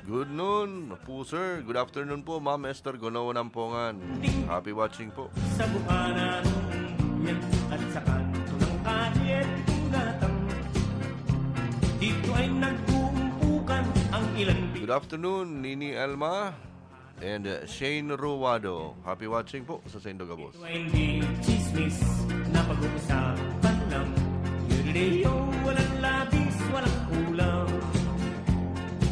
Good noon po, sir. Good afternoon po, Ma'am Esther Gonoan Ampongan. Happy watching po. Sa bukana ng buyan at sa kanto ng kalye, itong gatang. Dito ay nagbuumpukan ang ilan. Good afternoon, Nini Alma and, uh, Shane Ruwado. Happy watching po sa saindo gabos. Ito ay hindi chismis na pag-uusapan lang. Yun, Leo, walang labis, walang kulang.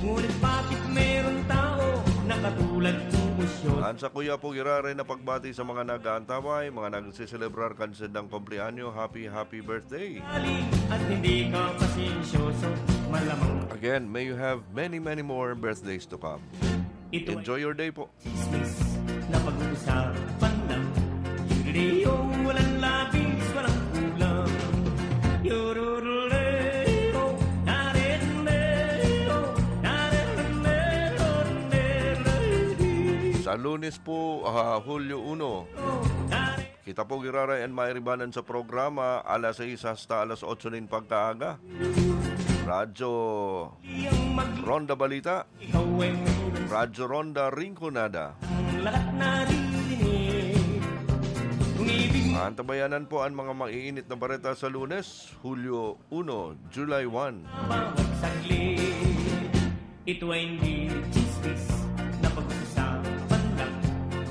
Ngunit bakit meron tao na katulad mong usyon? An sakuya po giraray na pagbati sa mga nag-aantabay, mga nagseselebrar kan sendang kumpleanyo, happy, happy birthday. Galing at hindi ka pasensyoso, malamang. Again, may you have many, many more birthdays to come. Ito ay Enjoy your day po. Chismis na pag-uusapan lang. Yun, Leo, walang labis, walang kulang. Yororoleo, narendeo, narendeo. Sa Lunes po, ah, Hulyo uno, kita po giraray an mairibanan sa programa alas sais hasta alas otso nin pagkaaga. Radyo Ronda Balita, Radyo Ronda Rinconada. Antabayanan po an mga maiinit na bareta sa Lunes, Hulyo uno, July one. Ito ay hindi chismis na pag-uusapan lang.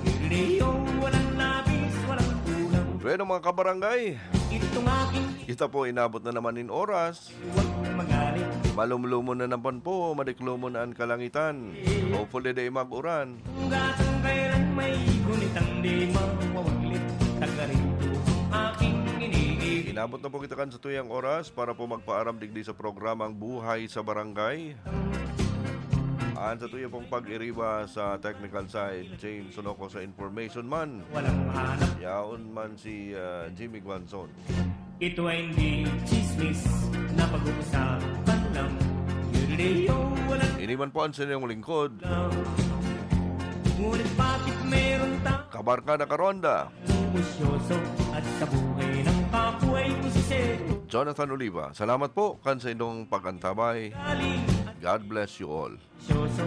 Yun, Leo, walang labis, walang kulang. Bueno, mga kabarangay, Itong aking kita po, inabot na naman in oras. Huwag magalit. Malumlumon na naman po, madiklomon na an kalangitan. Hopefully, di mag-uran. Hanggang kailan may gunit ang di mawawaglit. Taga rito ang aking iniibig. Inabot na po kita kan sa tuyang oras para po magpaaram digdi sa programang Buhay sa Barangay. An sa tuyo pong pag-iriba sa technical side, James Sunoco sa information man. Walang mahanap. Yaon man si, ah, Jimmy Guanzon. Ito ay hindi chismis na pag-uusapan lang. Yun, Leo, walang Ini man po ang sa inyong lingkod. Ngunit bakit meron ta- Kabarkada Karonda. Ambisyoso at sa buhay ng kapwa ay kusisero. Jonathan Oliva, salamat po kan sa inyong pag-antabay. Galing at God bless you all. Ambisyoso.